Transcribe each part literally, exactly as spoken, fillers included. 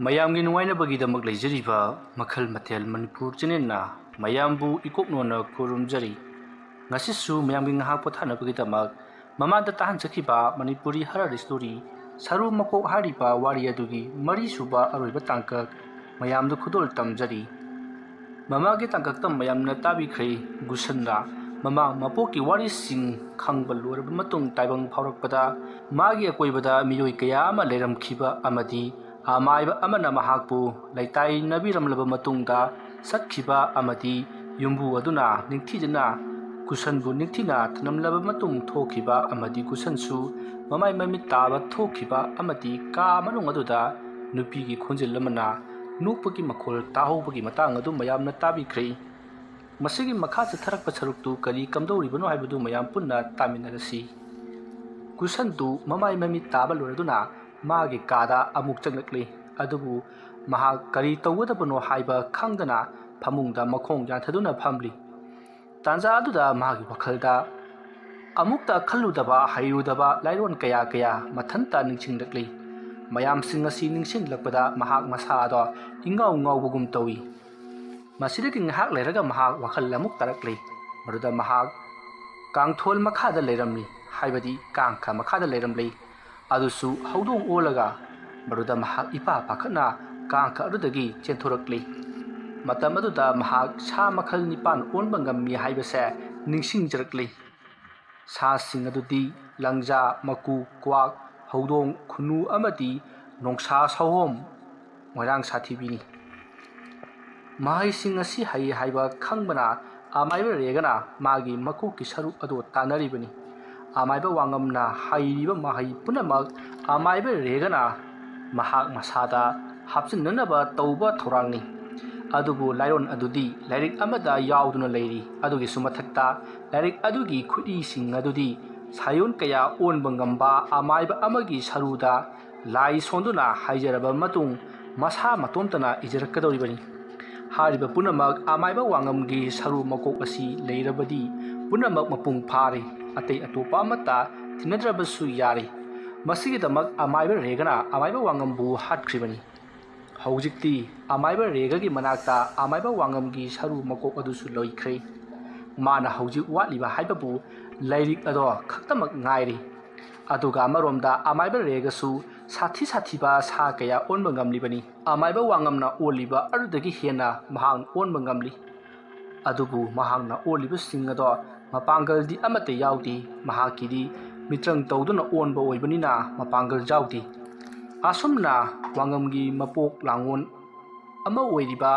ꯃꯌꯥꯝꯒꯤ ꯅꯨꯡꯉꯥꯏꯅꯕꯒꯤꯗꯃꯛ ꯂꯩꯖꯔꯤꯕ ꯃꯈꯜ ꯃꯊꯦꯜ ꯃꯅꯤꯄꯨꯔ ꯆꯦꯅꯦꯜꯅ ꯃꯌꯥꯝꯕꯨ ꯏꯀꯣꯛꯅꯣꯅ ꯈꯨꯔꯨꯝꯖꯔꯤ꯫ ꯉꯁꯤꯁꯨ ꯃꯌꯥꯝꯒꯤ ꯉꯥꯏꯍꯥꯛ ꯄꯣꯊꯥꯅꯕꯒꯤꯗꯃꯛ ꯃꯃꯥꯡꯗ ꯇꯥꯍꯟꯖꯈꯤꯕ ꯃꯅꯤꯄꯨꯔꯤ ꯍꯔꯔ ꯁ꯭ꯇꯣꯔꯤ ꯁꯔꯨ ꯃꯀꯣꯛ ꯍꯥꯏꯔꯤꯕ ꯋꯥꯔꯤ ꯑꯗꯨꯒꯤ ꯃꯔꯤꯁꯨꯕ ꯑꯔꯣꯏꯕ ꯇꯥꯡꯀꯛ ꯃꯌꯥꯝꯗ ꯈꯨꯗꯣꯜ ꯇꯝꯖꯔꯤ꯫ ꯃꯃꯥꯡꯒꯤ ꯇꯥꯡꯀꯛꯇ ꯃꯌꯥꯝꯅ ꯇꯥꯕꯤꯈ꯭ꯔꯦ꯫ ꯒꯨꯁꯟꯅ ꯃꯃꯥ ꯃꯄꯣꯛꯀꯤ ꯋꯥꯔꯤꯁꯤꯡ ꯈꯪꯕ ꯂꯣꯏꯔꯕ ꯃꯇꯨꯡ ꯇꯥꯏꯕꯪ ꯐꯥꯎꯔꯛꯄꯗ ꯃꯥꯒꯤ ꯑꯀꯣꯏꯕꯗ ꯃꯤꯑꯣꯏ ꯀꯌꯥ ꯑꯃ ꯂꯩꯔꯝꯈꯤꯕ ꯑꯃꯗꯤ ꯑꯃꯥꯏꯕ ꯑꯃꯅ ꯃꯍꯥꯛꯄꯨ ꯂꯩꯇꯥꯏꯅꯕꯤꯔꯝꯂꯕ ꯃꯇꯨꯡꯗ ꯆꯠꯈꯤꯕ ꯑꯃꯗꯤ ꯌꯨꯝꯕꯨ ꯑꯗꯨꯅ ꯅꯤꯡꯊꯤꯖꯅ ꯒꯨꯁꯟꯕꯨ ꯅꯤꯡꯊꯤꯅ ꯊꯅꯝꯂꯕ ꯃꯇꯨꯡ ꯊꯣꯛꯈꯤꯕ ꯑꯃꯗꯤ ꯒꯨꯁꯟꯁꯨ ꯃꯃꯥꯏ ꯃꯃꯤꯠ ꯇꯥꯕ ꯊꯣꯛꯈꯤꯕ ꯑꯃꯗꯤ ꯀꯥ ꯃꯅꯨꯡ ꯑꯗꯨꯗ ꯅꯨꯄꯤꯒꯤ ꯈꯣꯟꯖꯦꯜ ꯑꯃꯅ ꯅꯣꯛꯄꯒꯤ ꯃꯈꯣꯜ ꯇꯥꯍꯧꯕꯒꯤ ꯃꯇꯥꯡ ꯑꯗꯨ ꯃꯌꯥꯝꯅ ꯇꯥꯕꯤꯈ꯭ꯔꯦ꯫ ꯃꯁꯤꯒꯤ ꯃꯈꯥ ꯆꯠꯊꯔꯛꯄ ꯁꯔꯨꯛꯇꯨ ꯀꯔꯤ ꯀꯝꯗꯧꯔꯤꯕꯅꯣ ꯍꯥꯏꯕꯗꯨ ꯃꯌꯥꯝ ꯄꯨꯟꯅ ꯇꯥꯃꯤꯟꯅꯔꯁꯤ꯫ ꯒꯨꯁꯟꯗꯨ ꯃꯃꯥꯏ ꯃꯃꯤꯠ ꯇꯥꯕ ꯂꯣꯏꯔꯗꯨꯅ ꯃꯥꯒꯤ ꯀꯥꯗ ꯑꯃꯨꯛ ꯆꯪꯂꯛꯂꯤ꯫ ꯑꯗꯨꯕꯨ ꯃꯍꯥꯛ ꯀꯔꯤ ꯇꯧꯒꯗꯕꯅꯣ ꯍꯥꯏꯕ ꯈꯪꯗꯅ ꯐꯃꯨꯡꯗ ꯃꯈꯣꯡ ꯌꯥꯟꯊꯗꯨꯅ ꯐꯝꯂꯤ꯫ ꯇꯥꯟꯖꯥ ꯑꯗꯨꯗ ꯃꯥꯒꯤ ꯋꯥꯈꯜꯗ ꯑꯃꯨꯛꯇ ꯈꯜꯂꯨꯗꯕ ꯍꯩꯔꯨꯗꯕ ꯂꯥꯏꯔꯣꯟ ꯀꯌꯥ ꯀꯌꯥ ꯃꯊꯟꯇ ꯅꯤꯡꯁꯤꯡꯂꯛꯂꯤ꯫ ꯃꯌꯥꯝꯁꯤꯡ ꯑꯁꯤ ꯅꯤꯡꯁꯤꯡꯂꯛꯄꯗ ꯃꯍꯥꯛ ꯃꯁꯥꯗꯣ ꯏꯉꯥꯎ ꯉꯥꯎꯕꯒꯨꯝ ꯇꯧꯏ꯫ ꯃꯁꯤꯗꯒꯤ ꯉꯥꯏꯍꯥꯛ ꯂꯩꯔꯒ ꯃꯍꯥꯛ ꯋꯥꯈꯜ ꯑꯃꯨꯛ ꯇꯥꯔꯛꯂꯤ꯫ ꯃꯗꯨꯗ ꯃꯍꯥꯛ ꯀꯥꯡꯊꯣꯜ ꯃꯈꯥꯗ ꯂꯩꯔꯝꯂꯤ, ꯍꯥꯏꯕꯗꯤ ꯀꯥꯡꯈ ꯃꯈꯥꯗ ꯂꯩꯔꯝꯂꯤ꯫ ꯑꯗꯨꯁꯨ ꯍꯧꯗꯣꯡ ꯑꯣꯜꯂꯒ ꯃꯗꯨꯗ ꯃꯍꯥꯛ ꯏꯄꯥ ꯄꯥꯈꯠꯅ ꯀꯥꯡꯈ ꯑꯗꯨꯗꯒꯤ ꯆꯦꯟꯊꯣꯔꯛꯂꯤ꯫ ꯃꯇꯝ ꯑꯗꯨꯗ ꯃꯍꯥꯛ ꯁꯥ ꯃꯈꯜ ꯅꯤꯄꯥꯟ ꯑꯣꯟꯕ ꯉꯝꯃꯤ ꯍꯥꯏꯕꯁꯦ ꯅꯤꯡꯁꯤꯡꯖꯔꯛꯂꯤ꯫ ꯁꯥꯁꯤꯡ ꯑꯗꯨꯗꯤ ꯂꯪꯖꯥ, ꯃꯀꯨ, ꯀ꯭ꯋꯥꯛ, ꯍꯧꯗꯣꯡ, ꯈꯨꯅꯨ ꯑꯃꯗꯤ ꯅꯣꯡꯁꯥ ꯁꯑꯣꯝ, ꯃꯣꯏꯔꯥꯡ ꯁꯥꯊꯤꯕꯤꯅꯤ꯫ ꯃꯍꯩꯁꯤꯡ ꯑꯁꯤ ꯍꯩ ꯍꯥꯏꯕ ꯈꯪꯕꯅ ꯑꯃꯥꯏꯕ ꯔꯦꯒꯅ ꯃꯥꯒꯤ ꯃꯀꯣꯛꯀꯤ ꯁꯔꯨꯛ ꯑꯗꯨ ꯇꯥꯟꯅꯔꯤꯕꯅꯤ꯫ ꯑꯃꯥꯏꯕ ꯋꯥꯉꯝꯅ ꯍꯩꯔꯤꯕ ꯃꯍꯩ ꯄꯨꯝꯅꯃꯛ ꯑꯃꯥꯏꯕ ꯔꯦꯒꯅ ꯃꯍꯥꯛ ꯃꯁꯥꯗ ꯍꯥꯞꯆꯤꯟꯅꯅꯕ ꯇꯧꯕ ꯊꯧꯔꯥꯡꯅꯤ꯫ ꯑꯗꯨꯕꯨ ꯂꯥꯏꯔꯣꯟ ꯑꯗꯨꯗꯤ ꯂꯥꯏꯔꯤꯛ ꯑꯃꯗ ꯌꯥꯎꯗꯨꯅ ꯂꯩꯔꯤ꯫ ꯑꯗꯨꯒꯤꯁꯨ ꯃꯊꯛꯇ ꯂꯥꯏꯔꯤꯛ ꯑꯗꯨꯒꯤ ꯈꯨꯠꯏꯁꯤꯡ ꯑꯗꯨꯗꯤ ꯁꯥꯌꯣꯟ ꯀꯌꯥ ꯑꯣꯟꯕ ꯉꯝꯕ ꯑꯃꯥꯏꯕ ꯑꯃꯒꯤ ꯁꯔꯨꯗ ꯂꯥꯏ ꯁꯣꯟꯗꯨꯅ ꯍꯥꯏꯖꯔꯕ ꯃꯇꯨꯡ ꯃꯁꯥ ꯃꯇꯣꯝꯇꯅ ꯏꯖꯔꯛꯀꯗꯧꯔꯤꯕꯅꯤ꯫ ꯍꯥꯏꯔꯤꯕ ꯄꯨꯝꯅꯃꯛ ꯑꯃꯥꯏꯕ ꯋꯥꯉꯝꯒꯤ ꯁꯔꯨ ꯃꯀꯣꯛ ꯑꯁꯤ ꯂꯩꯔꯕꯗꯤ ꯄꯨꯝꯅꯃꯛ ꯃꯄꯨꯡ ꯐꯥꯔꯦ꯫ ꯑꯇꯩ ꯑꯇꯣꯞꯄ ꯑꯃꯠꯇ ꯊꯤꯅꯗ꯭ꯔꯕꯁꯨ ꯌꯥꯔꯦ꯫ ꯃꯁꯤꯒꯤꯗꯃꯛ ꯑꯃꯥꯏꯕ ꯔꯦꯒꯅ ꯑꯃꯥꯏꯕ ꯋꯥꯉꯝꯕꯨ ꯍꯥꯠꯈ꯭ꯔꯤꯕꯅꯤ꯫ ꯍꯧꯖꯤꯛꯇꯤ ꯑꯃꯥꯏꯕ ꯔꯦꯒꯒꯤ ꯃꯅꯥꯛꯇ ꯑꯃꯥꯏꯕ ꯋꯥꯉꯝꯒꯤ ꯁꯔꯨ ꯃꯀꯣꯛ ꯑꯗꯨꯁꯨ ꯂꯣꯏꯈ꯭ꯔꯦ꯫ ꯃꯥꯅ ꯍꯧꯖꯤꯛ ꯋꯥꯠꯂꯤꯕ ꯍꯥꯏꯕꯕꯨ ꯂꯥꯏꯔꯤꯛ ꯑꯗꯣ ꯈꯛꯇꯃꯛ ꯉꯥꯏꯔꯤ꯫ ꯑꯗꯨꯒ ꯑꯃꯔꯣꯝꯗ ꯑꯃꯥꯏꯕ ꯔꯦꯒꯁꯨ ꯁꯥꯊꯤ ꯁꯥꯊꯤꯕ ꯁꯥ ꯀꯌꯥ ꯑꯣꯟꯕ ꯉꯝꯂꯤꯕꯅꯤ꯫ ꯑꯃꯥꯏꯕ ꯋꯥꯉꯝꯅ ꯑꯣꯜꯂꯤꯕ ꯑꯗꯨꯗꯒꯤ ꯍꯦꯟꯅ ꯃꯍꯥꯛ ꯑꯣꯟꯕ ꯉꯝꯂꯤ꯫ ꯑꯗꯨꯕꯨ ꯃꯍꯥꯛꯅ ꯑꯣꯜꯂꯤꯕꯁꯤꯡ ꯑꯗꯣ ꯃꯄꯥꯡꯒꯜꯗꯤ ꯑꯃꯠꯇ ꯌꯥꯎꯗꯦ꯫ ꯃꯍꯥꯛꯀꯤꯗꯤ ꯃꯤꯇ꯭ꯔꯪ ꯇꯧꯗꯨꯅ ꯑꯣꯟꯕ ꯑꯣꯏꯕꯅꯤꯅ ꯃꯄꯥꯡꯒꯜ ꯌꯥꯎꯗꯦ꯫ ꯑꯁꯨꯝꯅ ꯋꯥꯉꯝꯒꯤ ꯃꯄꯣꯛ ꯂꯥꯡꯉꯣꯟ ꯑꯃ ꯑꯣꯏꯔꯤꯕ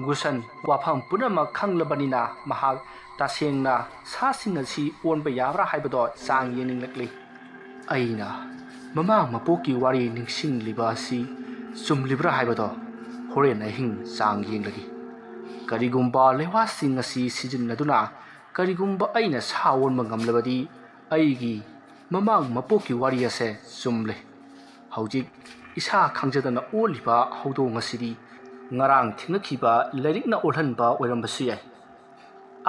ꯒꯨꯁꯟ ꯋꯥꯐꯝ ꯄꯨꯝꯅꯃꯛ ꯈꯪꯂꯕꯅꯤꯅ ꯃꯍꯥꯛ ꯇꯁꯦꯡꯅ ꯁꯥꯁꯤꯡ ꯑꯁꯤ ꯑꯣꯟꯕ ꯌꯥꯕ꯭ꯔꯥ ꯍꯥꯏꯕꯗꯣ ꯆꯥꯡ ꯌꯦꯡꯅꯤꯡꯂꯛꯂꯤ꯫ ꯑꯩꯅ ꯃꯃꯥꯡ ꯃꯄꯣꯛꯀꯤ ꯋꯥꯔꯤ ꯅꯤꯡꯁꯤꯡꯂꯤꯕ ꯑꯁꯤ ꯆꯨꯝꯂꯤꯕ꯭ꯔꯥ ꯍꯥꯏꯕꯗꯣ ꯍꯣꯔꯦꯟ ꯑꯍꯤꯡ ꯆꯥꯡ ꯌꯦꯡꯂꯒꯦ꯫ ꯀꯔꯤꯒꯨꯝꯕ ꯂꯩꯋꯥꯁꯤꯡ ꯑꯁꯤ ꯁꯤꯖꯤꯟꯅꯗꯨꯅ ꯀꯔꯤꯒꯨꯝꯕ ꯑꯩꯅ ꯁꯥ ꯑꯣꯟꯕ ꯉꯝꯂꯕꯗꯤ ꯑꯩꯒꯤ ꯃꯃꯥꯡ ꯃꯄꯣꯛꯀꯤ ꯋꯥꯔꯤ ꯑꯁꯦ ꯆꯨꯝꯂꯦ꯫ ꯍꯧꯖꯤꯛ ꯏꯁꯥ ꯈꯪꯖꯗꯅ ꯑꯣꯜꯂꯤꯕ ꯍꯧꯗꯣꯡ ꯑꯁꯤꯗꯤ ꯉꯔꯥꯡ ꯊꯦꯡꯅꯈꯤꯕ ꯂꯥꯏꯔꯤꯛꯅ ꯑꯣꯜꯍꯟꯕ ꯑꯣꯏꯔꯝꯕꯁꯨ ꯌꯥꯏ꯫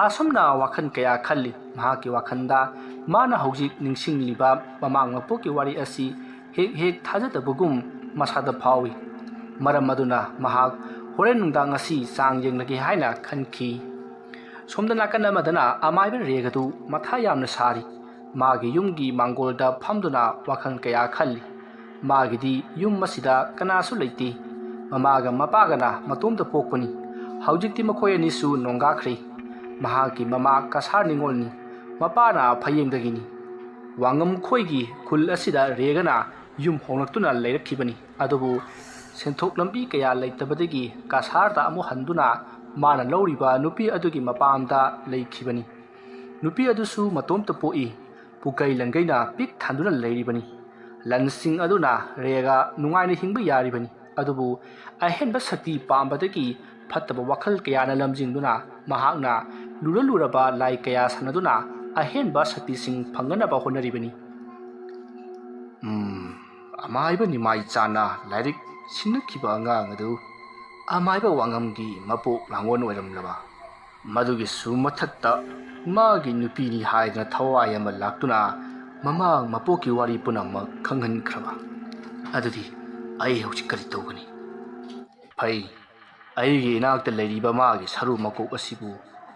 ꯑꯁꯨꯝꯅ ꯋꯥꯈꯜ ꯀꯌꯥ ꯈꯜꯂꯤ꯫ ꯃꯍꯥꯛꯀꯤ ꯋꯥꯈꯜꯗ ꯃꯥꯅ ꯍꯧꯖꯤꯛ ꯅꯤꯡꯁꯤꯡꯂꯤꯕ ꯃꯃꯥꯡ ꯃꯄꯣꯛꯀꯤ ꯋꯥꯔꯤ ꯑꯁꯤ ꯍꯦꯛ ꯍꯦꯛ ꯊꯥꯖꯗꯕꯒꯨꯝ ꯃꯁꯥꯗ ꯐꯥꯎꯏ꯫ ꯃꯔꯝ ꯑꯗꯨꯅ ꯃꯍꯥꯛ ꯍꯣꯔꯦꯟ ꯅꯨꯡꯗꯥꯡ ꯑꯁꯤ ꯆꯥꯡ ꯌꯦꯡꯂꯒꯦ ꯍꯥꯏꯅ ꯈꯟꯈꯤ꯫ ꯁꯣꯝꯗ ꯅꯥꯀꯟ ꯑꯃꯗꯅ ꯑꯃꯥꯏꯕ ꯔꯦꯒꯗꯨ ꯃꯊꯥ ꯌꯥꯝꯅ ꯁꯥꯔꯤ꯫ ꯃꯥꯒꯤ ꯌꯨꯝꯒꯤ ꯃꯥꯡꯒꯣꯜꯗ ꯐꯝꯗꯨꯅ ꯋꯥꯈꯜ ꯀꯌꯥ ꯈꯜꯂꯤ꯫ ꯃꯥꯒꯤꯗꯤ ꯌꯨꯝ ꯑꯁꯤꯗ ꯀꯅꯥꯁꯨ ꯂꯩꯇꯦ꯫ ꯃꯃꯥꯒ ꯃꯄꯥꯒꯅ ꯃꯇꯣꯝꯇ ꯄꯣꯛꯄꯅꯤ꯫ ꯍꯧꯖꯤꯛꯇꯤ ꯃꯈꯣꯏ ꯑꯅꯤꯁꯨ ꯅꯣꯡꯒꯥꯈ꯭ꯔꯦ꯫ ꯃꯍꯥꯛꯀꯤ ꯃꯃꯥ ꯀꯁꯥꯔ ꯅꯤꯉꯣꯜꯅꯤ꯫ ꯃꯄꯥꯅ ꯐꯌꯦꯡꯗꯒꯤꯅꯤ꯫ ꯋꯥꯉꯝ ꯈꯣꯏꯒꯤ ꯈꯨꯜ ꯑꯁꯤꯗ ꯔꯦꯒꯅ ꯌꯨꯝ ꯍꯣꯡꯂꯛꯇꯨꯅ ꯂꯩꯔꯛꯈꯤꯕꯅꯤ꯫ ꯑꯗꯨꯕꯨ ꯁꯦꯟꯊꯣꯛ ꯂꯝꯕꯤ ꯀꯌꯥ ꯂꯩꯇꯕꯗꯒꯤ ꯀꯁꯥꯔꯗ ꯑꯃꯨꯛ ꯍꯟꯗꯨꯅ ꯃꯥꯅ ꯂꯧꯔꯤꯕ ꯅꯨꯄꯤ ꯑꯗꯨꯒꯤ ꯃꯄꯥꯝꯗ ꯂꯩꯈꯤꯕꯅꯤ꯫ ꯅꯨꯄꯤ ꯑꯗꯨꯁꯨ ꯃꯇꯣꯝꯇ ꯄꯣꯛꯏ꯫ ꯄꯨꯀꯩ ꯂꯪꯒꯩꯅ ꯄꯤꯛ ꯊꯟꯗꯨꯅ ꯂꯩꯔꯤꯕꯅꯤ꯫ ꯂꯟꯁꯤꯡ ꯑꯗꯨꯅ ꯔꯦꯒ ꯅꯨꯡꯉꯥꯏꯅ ꯍꯤꯡꯕ ꯌꯥꯔꯤꯕꯅꯤ꯫ ꯑꯗꯨꯕꯨ ꯑꯍꯦꯟꯕ ꯁꯛꯇꯤ ꯄꯥꯝꯕꯗꯒꯤ ꯐꯠꯇꯕ ꯋꯥꯈꯜ ꯀꯌꯥꯅ ꯂꯝꯖꯤꯡꯗꯨꯅ ꯃꯍꯥꯛꯅ ꯂꯨꯔ ꯂꯨꯔꯕ ꯂꯥꯏ ꯀꯌꯥ ꯁꯥꯟꯅꯗꯨꯅ ꯑꯍꯦꯟꯕ ꯁꯛꯇꯤꯁꯤꯡ ꯐꯪꯅꯅꯕ ꯍꯣꯠꯅꯔꯤꯕꯅꯤ꯫ ꯎꯝ, ꯑꯃꯥꯏꯕ ꯅꯤꯃꯥꯏ ꯆꯥꯅ ꯂꯥꯏꯔꯤꯛ ꯁꯤꯟꯅꯈꯤꯕ ꯑꯉꯥꯡ ꯑꯗꯨ ꯑꯃꯥꯏꯕ ꯋꯥꯉꯝꯒꯤ ꯃꯄꯣꯛ ꯂꯥꯡꯒꯣꯟ ꯑꯣꯏꯔꯝꯂꯕ? ꯃꯗꯨꯒꯤꯁꯨ ꯃꯊꯛꯇ ꯃꯥꯒꯤ ꯅꯨꯄꯤꯅꯤ ꯍꯥꯏꯗꯅ ꯊꯋꯥꯏ ꯑꯃ ꯂꯥꯛꯇꯨꯅ ꯃꯃꯥꯡ ꯃꯄꯣꯛꯀꯤ ꯋꯥꯔꯤ ꯄꯨꯝꯅꯃꯛ ꯈꯪꯍꯟꯈ꯭ꯔꯕ? ꯑꯗꯨꯗꯤ ꯑꯩ ꯍꯧꯖꯤꯛ ꯀꯔꯤ ꯇꯧꯒꯅꯤ? ꯐꯩ, ꯑꯩꯒꯤ ꯏꯅꯥꯛꯇ ꯂꯩꯔꯤꯕ ꯃꯥꯒꯤ ꯁꯔꯨ ꯃꯀꯣꯛ ꯑꯁꯤꯕꯨ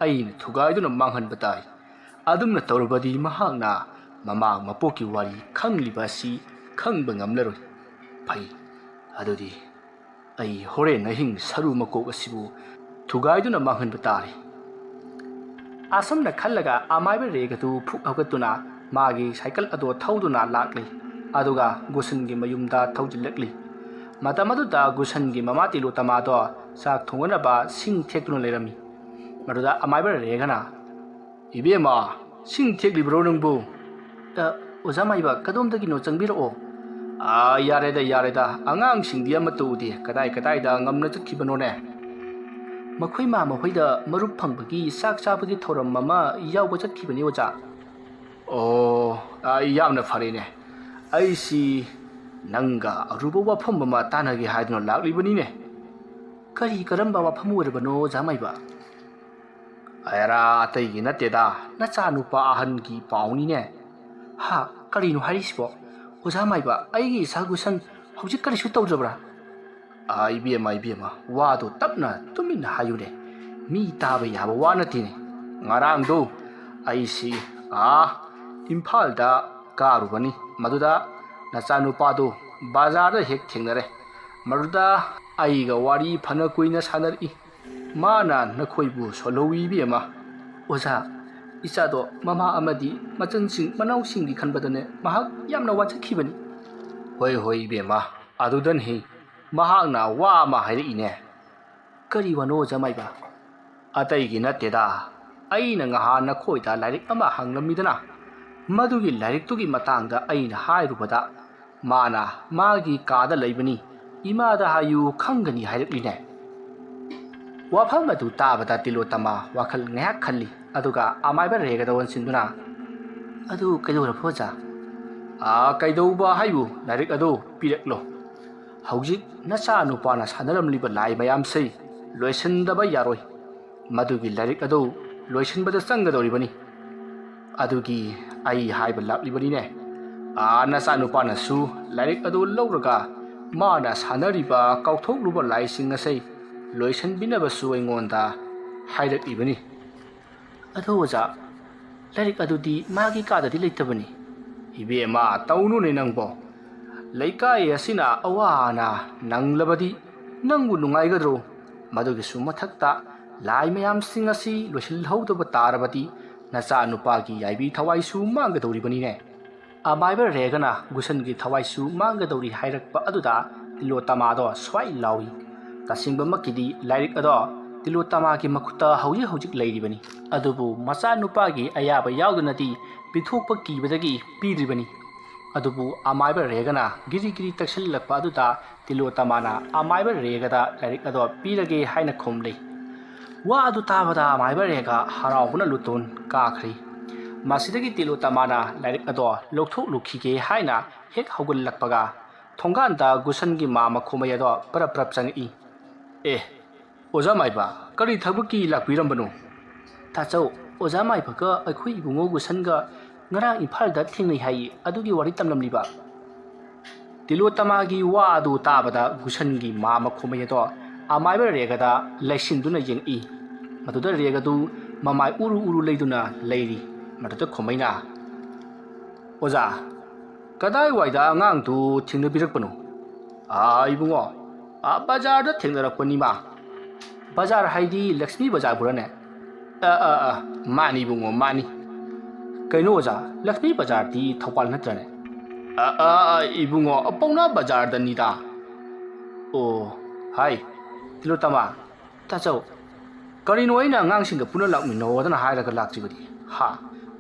ꯑꯩꯅ ꯊꯨꯒꯥꯏꯗꯨꯅ ꯃꯥꯡꯍꯟꯕ ꯇꯥꯏ꯫ ꯑꯗꯨꯝꯅ ꯇꯧꯔꯕꯗꯤ ꯃꯍꯥꯛꯅ ꯃꯃꯥꯡ ꯃꯄꯣꯛꯀꯤ ꯋꯥꯔꯤ ꯈꯪꯂꯤꯕ ꯑꯁꯤ ꯈꯪꯕ ꯉꯝꯂꯔꯣꯏ꯫ ꯐꯩ, ꯑꯗꯨꯗꯤ ꯑꯩ ꯍꯣꯔꯦꯟ ꯑꯍꯤꯡ ꯁꯔꯨ ꯃꯀꯣꯛ ꯑꯁꯤꯕꯨ ꯊꯨꯒꯥꯏꯗꯨꯅ ꯃꯥꯡꯍꯟꯕ ꯇꯥꯔꯦ꯫ ꯑꯁꯨꯝꯅ ꯈꯜꯂꯒ ꯑꯃꯥꯏꯕ ꯔꯦꯒꯗꯨ ꯐꯨꯛ ꯍꯧꯒꯠꯇꯨꯅ ꯃꯥꯒꯤ ꯁꯥꯏꯀꯜ ꯑꯗꯣ ꯊꯧꯗꯨꯅ ꯂꯥꯛꯂꯤ꯫ ꯑꯗꯨꯒ ꯒꯨꯁꯟꯒꯤ ꯃꯌꯨꯝꯗ ꯊꯧꯖꯤꯜꯂꯛꯂꯤ꯫ ꯃꯇꯝ ꯑꯗꯨꯗ ꯒꯨꯁꯟꯒꯤ ꯃꯃꯥ ꯇꯤꯂꯣꯇꯃꯥꯗꯣ ꯆꯥꯛ ꯊꯣꯡꯅꯅꯕ ꯁꯤꯡ ꯊꯦꯛꯇꯨꯅ ꯂꯩꯔꯝꯃꯤ꯫ ꯃꯗꯨꯗ ꯑꯃꯥꯏꯕ ꯔꯦꯒꯅ, "ꯏꯕꯦꯝꯃ, ꯁꯤꯡ ꯊꯦꯛꯂꯤꯕ꯭ꯔꯣ ꯅꯪꯕꯨ?" "ꯑ, ꯑꯣꯖꯥ ꯃꯥꯏꯕ, ꯀꯗꯣꯝꯗꯒꯤꯅꯣ? ꯆꯪꯕꯤꯔꯛꯑꯣ꯫" "ꯑꯥ, ꯌꯥꯔꯦꯗ, ꯌꯥꯔꯦꯗ, ꯑꯉꯥꯡꯁꯤꯡꯗꯤ ꯑꯃꯠꯇ ꯎꯗꯦ, ꯀꯗꯥꯏ ꯀꯗꯥꯏꯗ ꯉꯝꯅ ꯆꯠꯈꯤꯕꯅꯣꯅꯦ?" "ꯃꯈꯣꯏ ꯃꯥ ꯃꯈꯣꯏꯗ ꯃꯔꯨꯞ ꯐꯪꯕꯒꯤ ꯆꯥꯛ ꯆꯥꯕꯒꯤ ꯊꯧꯔꯝ ꯑꯃ ꯌꯥꯎꯕ ꯆꯠꯈꯤꯕꯅꯤ, ꯑꯣꯖꯥ꯫" "ꯑꯣ, ꯑꯥ, ꯌꯥꯝꯅ ꯐꯔꯦꯅꯦ꯫ ꯑꯩꯁꯤ ꯅꯪꯒ ꯑꯔꯨꯕ ꯋꯥꯐꯝ ꯑꯃ ꯇꯥꯟꯅꯒꯦ ꯍꯥꯏꯗꯨꯅ ꯂꯥꯛꯂꯤꯕꯅꯤꯅꯦ꯫" "ꯀꯔꯤ ꯀꯔꯝꯕ ꯋꯥꯐꯝ ꯑꯣꯏꯔꯕꯅꯣ, ꯑꯣꯖꯥ ꯃꯥꯏꯕ?" "ꯑꯦꯔꯥ, ꯑꯇꯩꯒꯤ ꯅꯠꯇꯦꯗ, ꯅꯆꯥꯅꯨꯄꯥ ꯑꯍꯟꯒꯤ ꯄꯥꯎꯅꯤꯅꯦ꯫" "ꯍꯥ? ꯀꯔꯤꯅꯣ ꯍꯥꯏꯔꯤꯁꯤꯕꯣ? ꯑꯣꯖꯥ ꯃꯥꯏꯕ, ꯑꯩꯒꯤ ꯏꯆꯥ ꯒꯨꯁꯟ ꯍꯧꯖꯤꯛ ꯀꯔꯤꯁꯨ ꯇꯧꯗ꯭ꯔꯕ꯭ꯔꯥ?" "ꯑꯥ, ꯏꯕꯦꯝꯃ, ꯏꯕꯦꯝꯃ, ꯋꯥꯗꯣ ꯇꯞꯅ ꯇꯨꯃꯤꯟꯅ ꯍꯥꯏꯌꯨꯅꯦ꯫ ꯃꯤ ꯇꯥꯕ ꯌꯥꯕ ꯋꯥ ꯅꯠꯇꯦꯅꯦ꯫ ꯉꯔꯥꯡꯗꯣ ꯑꯩꯁꯤ, ꯑꯥ, ꯏꯝꯐꯥꯜꯗ ꯀꯥꯔꯨꯕꯅꯤ꯫ ꯃꯗꯨꯗ ꯅꯆꯥꯅꯨꯄꯥꯗꯨ ꯕꯖꯥꯔꯗ ꯍꯦꯛ ꯊꯦꯡꯅꯔꯦ꯫ ꯃꯗꯨꯗ ꯑꯩꯒ ꯋꯥꯔꯤ ꯐꯅ ꯀꯨꯏꯅ ꯁꯥꯟꯅꯔꯛꯏ꯫ ꯃꯥꯅ ꯅꯈꯣꯏꯕꯨ ꯁꯣꯜꯍꯧꯏ, ꯏꯕꯦꯝꯃ꯫" "ꯑꯣꯖꯥ, ꯏꯆꯥꯗꯣ ꯃꯃꯥ ꯑꯃꯗꯤ ꯃꯆꯟꯁꯤꯡ ꯃꯅꯥꯎꯁꯤꯡꯒꯤ ꯈꯟꯕꯗꯅꯦ ꯃꯍꯥꯛ ꯌꯥꯝꯅ ꯋꯥꯖꯈꯤꯕꯅꯤ꯫" "ꯍꯣꯏ, ꯍꯣꯏ, ꯏꯕꯦꯝꯃ, ꯑꯗꯨꯗꯅꯤ ꯃꯍꯥꯛꯅ ꯋꯥ ꯑꯃ ꯍꯥꯏꯔꯛꯏꯅꯦ꯫" "ꯀꯔꯤ ꯋꯥꯅꯣ, ꯑꯣꯖꯥ ꯃꯥꯏꯕ?" "ꯑꯇꯩꯒꯤ ꯅꯠꯇꯦꯗ, ꯑꯩꯅ ꯉꯍꯥꯟ ꯅꯈꯣꯏꯗ ꯂꯥꯏꯔꯤꯛ ꯑꯃ ꯍꯪꯂꯝꯃꯤꯗꯅ, ꯃꯗꯨꯒꯤ ꯂꯥꯏꯔꯤꯛꯇꯨꯒꯤ ꯃꯇꯥꯡꯗ ꯑꯩꯅ ꯍꯥꯏꯔꯨꯕꯗ, ꯃꯥꯅ ꯃꯥꯒꯤ ꯀꯥꯗ ꯂꯩꯕꯅꯤ, ꯏꯃꯥꯗ ꯍꯥꯏꯌꯨ, ꯈꯪꯒꯅꯤ ꯍꯥꯏꯔꯛꯂꯤꯅꯦ꯫" ꯋꯥꯐꯝ ꯑꯗꯨ ꯇꯥꯕꯗ ꯇꯤꯂꯣꯇꯃꯥ ꯋꯥꯈꯜ ꯉꯥꯏꯍꯥꯛ ꯈꯜꯂꯤ, ꯑꯗꯨꯒ ꯑꯃꯥꯏꯕ ꯔꯦꯒꯗ ꯑꯣꯟꯁꯤꯟꯗꯨꯅ, "ꯑꯗꯨ ꯀꯩꯗꯧꯔꯕ, ꯑꯣꯖꯥ?" "ꯑꯥ, ꯀꯩꯗꯧꯕ ꯍꯥꯏꯕꯨ, ꯂꯥꯏꯔꯤꯛ ꯑꯗꯨ ꯄꯤꯔꯛꯂꯣ꯫ ꯍꯧꯖꯤꯛ ꯅꯆꯥ ꯅꯨꯄꯥꯅ ꯁꯥꯟꯅꯔꯝꯂꯤꯕ ꯂꯥꯏ ꯃꯌꯥꯝꯁꯤ ꯂꯣꯏꯁꯤꯟꯗꯕ ꯌꯥꯔꯣꯏ꯫ ꯃꯗꯨꯒꯤ ꯂꯥꯏꯔꯤꯛ ꯑꯗꯨ ꯂꯣꯏꯁꯤꯟꯕꯗ ꯆꯪꯒꯗꯧꯔꯤꯕꯅꯤ꯫ ꯑꯗꯨꯒꯤ ꯑꯩ ꯍꯥꯏꯕ ꯂꯥꯛꯂꯤꯕꯅꯤꯅꯦ꯫" ꯑꯥ, ꯅꯆꯥ ꯅꯨꯄꯥꯅꯁꯨ ꯂꯥꯏꯔꯤꯛ ꯑꯗꯨ ꯂꯧꯔꯒ ꯃꯥꯅ ꯁꯥꯟꯅꯔꯤꯕ ꯀꯥꯎꯊꯣꯛꯂꯨꯕ ꯂꯥꯏꯁꯤꯡ ꯑꯁꯤ ꯂꯣꯏꯁꯤꯟꯕꯤꯅꯕꯁꯨ ꯑꯩꯉꯣꯟꯗ ꯍꯥꯏꯔꯛꯂꯤꯕꯅꯤ꯫ ꯑꯗꯣ ꯑꯣꯖꯥ, ꯂꯥꯏꯔꯤꯛ ꯑꯗꯨꯗꯤ ꯃꯥꯒꯤ ꯀꯥꯗꯗꯤ ꯂꯩꯇꯕꯅꯤ꯫ ꯏꯕꯦꯝꯃ, ꯇꯧꯅꯨꯅꯦ ꯅꯪꯕꯣ꯫ ꯂꯩꯀꯥꯏ ꯑꯁꯤꯅ ꯑꯋꯥ ꯑꯅꯥ ꯅꯪꯂꯕꯗꯤ ꯅꯪꯕꯨ ꯅꯨꯡꯉꯥꯏꯒꯗ꯭ꯔꯣ? ꯃꯗꯨꯒꯤꯁꯨ ꯃꯊꯛꯇ ꯂꯥꯏ ꯃꯌꯥꯝꯁꯤꯡ ꯑꯁꯤ ꯂꯣꯏꯁꯤꯜꯍꯧꯗꯕ ꯇꯥꯔꯕꯗꯤ ꯅꯆꯥꯅꯨꯄꯥꯒꯤ ꯌꯥꯏꯕꯤ ꯊꯋꯥꯏꯁꯨ ꯃꯥꯡꯒꯗꯧꯔꯤꯕꯅꯤꯅꯦ꯫ ꯑꯃꯥꯏꯕ ꯔꯦꯒꯅ ꯒꯨꯁꯟꯒꯤ ꯊꯋꯥꯏꯁꯨ ꯃꯥꯡꯒꯗꯧꯔꯤ ꯍꯥꯏꯔꯛꯄ ꯑꯗꯨꯗ ꯇꯤꯂꯣꯇꯃꯥꯗꯣ ꯁ꯭ꯋꯥꯏ ꯂꯥꯎꯏ꯫ ꯇꯁꯦꯡꯕꯃꯛꯀꯤꯗꯤ ꯂꯥꯏꯔꯤꯛ ꯑꯗꯣ ꯇꯤꯂꯣꯇꯃꯥꯒꯤ ꯃꯈꯨꯠꯇ ꯍꯧꯖꯤꯛ ꯍꯧꯖꯤꯛ ꯂꯩꯔꯤꯕꯅꯤ꯫ ꯑꯗꯨꯕꯨ ꯃꯆꯥꯅꯨꯄꯥꯒꯤ ꯑꯌꯥꯕ ꯌꯥꯎꯗꯅꯗꯤ ꯄꯤꯊꯣꯛꯄ ꯀꯤꯕꯗꯒꯤ ꯄꯤꯗ꯭ꯔꯤꯕꯅꯤ꯫ ꯑꯗꯨꯕꯨ ꯑꯃꯥꯏꯕ ꯔꯦꯒꯅ ꯒꯤꯔꯤ ꯒꯤꯔꯤ ꯇꯛꯁꯤꯜꯂꯛꯄ ꯑꯗꯨꯗ ꯇꯤꯂꯣꯇꯃꯥꯅ ꯑꯃꯥꯏꯕ ꯔꯦꯒꯗ ꯂꯥꯏꯔꯤꯛ ꯑꯗꯣ ꯄꯤꯔꯒꯦ ꯍꯥꯏꯅ ꯈꯨꯝꯂꯤ꯫ ꯋꯥ ꯑꯗꯨ ꯇꯥꯕꯗ ꯑꯃꯥꯏꯕ ꯔꯦꯒ ꯍꯔꯥꯎꯕꯅ ꯂꯨꯇꯣꯟ ꯀꯥꯈ꯭ꯔꯤ꯫ ꯃꯁꯤꯗꯒꯤ ꯇꯤꯂꯣꯇꯃꯥꯅ ꯂꯥꯏꯔꯤꯛ ꯑꯗꯣ ꯂꯧꯊꯣꯛꯂꯨꯈꯤꯒꯦ ꯍꯥꯏꯅ ꯍꯦꯛ ꯍꯧꯒꯠꯂꯛꯄꯒ ꯊꯣꯡꯒꯥꯟꯗ ꯒꯨꯁꯟꯒꯤ ꯃꯥ ꯃꯈꯣꯃꯩ ꯑꯗꯣ ꯄꯔꯞ ꯄꯔꯞ ꯆꯪꯉꯛꯏ꯫ ꯑꯦ, ꯑꯣꯖꯥ ꯃꯥꯏꯕ, ꯀꯔꯤ ꯊꯕꯛꯀꯤ ꯂꯥꯛꯄꯤꯔꯝꯕꯅꯣ? ꯇꯥꯆꯧ, ꯑꯣꯖꯥ ꯃꯥꯏꯕꯒ ꯑꯩꯈꯣꯏ ꯏꯕꯨꯡꯉꯣ ꯒꯨꯁꯟꯒ ꯉꯔꯥꯡ ꯏꯝꯐꯥꯜꯗ ꯊꯦꯡꯅꯩ ꯍꯥꯏꯌꯦ, ꯑꯗꯨꯒꯤ ꯋꯥꯔꯤ ꯇꯝꯂꯝꯂꯤꯕ꯫ ꯇꯤꯂꯣꯇꯃꯥꯒꯤ ꯋꯥ ꯑꯗꯨ ꯇꯥꯕꯗ ꯒꯨꯁꯟꯒꯤ ꯃꯥ ꯃꯈꯣꯃꯩ ꯑꯗꯣ ꯑꯃꯥꯏꯕ ꯔꯦꯒꯗ ꯂꯩꯁꯤꯟꯗꯨꯅ ꯌꯦꯡꯉꯛꯏ꯫ ꯃꯗꯨꯗ ꯔꯦꯒꯗꯨ ꯃꯃꯥꯏ ꯎꯔꯨ ꯎꯔꯨ ꯂꯩꯗꯨꯅ ꯂꯩꯔꯤ꯫ ꯃꯗꯨꯗ ꯈꯣꯃꯩꯅ, "ꯑꯣꯖꯥ, ꯀꯗꯥꯏꯋꯥꯏꯗ ꯑꯉꯥꯡꯗꯨ ꯊꯦꯡꯅꯕꯤꯔꯛꯄꯅꯣ?" "ꯑꯥ, ꯏꯕꯨꯡꯉꯣ, ꯑꯥ, ꯕꯖꯥꯔꯗ ꯊꯦꯡꯅꯔꯛꯄꯅꯤ ꯃꯥ꯫" "ꯕꯖꯥꯔ ꯍꯥꯏꯗꯤ ꯂꯛꯁꯃꯤ ꯕꯖꯥꯔꯕꯨꯔꯅꯦ?" "ꯑ, ꯑ, ꯑ, ꯃꯥꯅꯤ ꯏꯕꯨꯡꯉꯣ, ꯃꯥꯅꯤ꯫" "ꯀꯩꯅꯣ ꯑꯣꯖꯥ, ꯂꯛꯁꯃꯤ ꯕꯖꯥꯔꯗꯤ ꯊꯧꯕꯥꯜ ꯅꯠꯇ꯭ꯔꯅꯦ?" "ꯑ, ꯑ, ꯑ, ꯏꯕꯨꯡꯉꯣ, ꯄꯥꯎꯅꯥ ꯕꯖꯥꯔꯗꯅꯤꯗ꯫" "ꯑꯣ, ꯍꯥꯏ, ꯇꯤꯂꯣꯇꯃꯥ, ꯇꯥꯆꯧ, ꯀꯔꯤꯅꯣ ꯑꯩꯅ ꯑꯉꯥꯡꯁꯤꯡꯒ ꯄꯨꯟꯅ ꯂꯥꯛꯃꯤꯟꯅꯧꯗꯅ ꯍꯥꯏꯔꯒ ꯂꯥꯛꯇ꯭ꯔꯤꯕꯗꯤ? ꯍꯥ?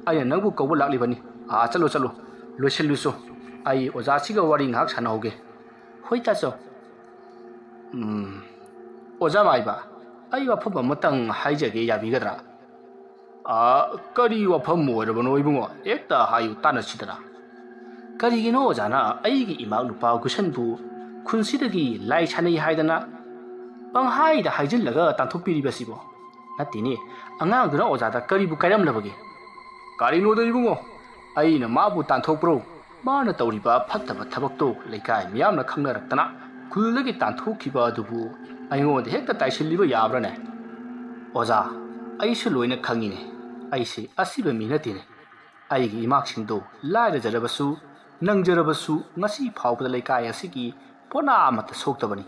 ꯑꯩꯅ ꯅꯪꯕꯨ ꯀꯧꯕ ꯂꯥꯛꯂꯤꯕꯅꯤ꯫ ꯑꯥ, ꯆꯠꯂꯣ, ꯆꯠꯂꯣ, ꯂꯣꯏꯁꯤꯜꯂꯨꯆꯣ꯫ ꯑꯩ ꯑꯣꯖꯥꯁꯤꯒ ꯋꯥꯔꯤ ꯉꯥꯏꯍꯥꯛ ꯁꯥꯟꯅꯍꯧꯒꯦ꯫" "ꯍꯣꯏ, ꯇꯥꯆꯧ꯫" "ꯎꯝ, ꯑꯣꯖꯥ ꯃꯥꯏꯕ, ꯑꯩ ꯋꯥꯐꯝ ꯑꯃꯇꯪ ꯍꯥꯏꯖꯒꯦ, ꯌꯥꯕꯤꯒꯗ꯭ꯔꯥ?" "ꯑꯥ, ꯀꯔꯤ ꯋꯥꯐꯝ ꯑꯣꯏꯔꯕꯅꯣ ꯏꯕꯨꯡꯉꯣ? ꯍꯦꯛꯇ ꯍꯥꯏꯌꯨ, ꯇꯥꯟꯅꯁꯤꯗꯅ꯫" "ꯀꯔꯤꯒꯤꯅꯣ ꯑꯣꯖꯥꯅ ꯑꯩꯒꯤ ꯏꯃꯥ ꯅꯨꯄꯥ ꯒꯨꯁꯟꯕꯨ ꯈꯨꯟꯁꯤꯗꯒꯤ ꯂꯥꯏ ꯁꯥꯟꯅꯩ ꯍꯥꯏꯗꯅ ꯄꯪꯍꯥꯏꯗ ꯍꯥꯏꯖꯤꯜꯂꯒ ꯇꯥꯟꯊꯣꯛꯄꯤꯔꯤꯕꯁꯤꯕꯣ? ꯅꯠꯇꯦꯅꯦ, ꯑꯉꯥꯡꯗꯨꯅ ꯑꯣꯖꯥꯗ ꯀꯔꯤꯕꯨ ꯀꯥꯏꯔꯝꯂꯕꯒꯦ?" "ꯀꯔꯤꯅꯣꯗ ꯏꯕꯨꯡꯉꯣ, ꯑꯩꯅ ꯃꯥꯕꯨ ꯇꯥꯟꯊꯣꯛꯄ꯭ꯔꯣ? ꯃꯥꯅ ꯇꯧꯔꯤꯕ ꯐꯠꯇꯕ ꯊꯕꯛꯇꯨ ꯂꯩꯀꯥꯏ ꯃꯤꯌꯥꯝꯅ ꯈꯪꯅꯔꯛꯇꯅ ꯈꯨꯜꯗꯒꯤ ꯇꯥꯟꯊꯣꯛꯈꯤꯕ ꯑꯗꯨꯕꯨ ꯑꯩꯉꯣꯟꯗ ꯍꯦꯛꯇ ꯇꯥꯏꯁꯤꯜꯂꯤꯕ ꯌꯥꯕ꯭ꯔꯥꯅꯦ? ꯑꯣꯖꯥ, ꯑꯩꯁꯨ ꯂꯣꯏꯅ ꯈꯪꯉꯤꯅꯦ꯫ ꯑꯩꯁꯦ ꯑꯁꯤꯕ ꯃꯤ ꯅꯠꯇꯦꯅꯦ꯫ ꯑꯩꯒꯤ ꯏꯃꯥꯛꯁꯤꯡꯗꯣ ꯂꯥꯏꯔꯖꯔꯕꯁꯨ, ꯅꯪꯖꯔꯕꯁꯨ, ꯉꯁꯤ ꯐꯥꯎꯕꯗ ꯂꯩꯀꯥꯏ ꯑꯁꯤꯒꯤ ꯄꯣꯠꯅꯥ ꯑꯃꯠꯇ ꯁꯣꯛꯇꯕꯅꯤ꯫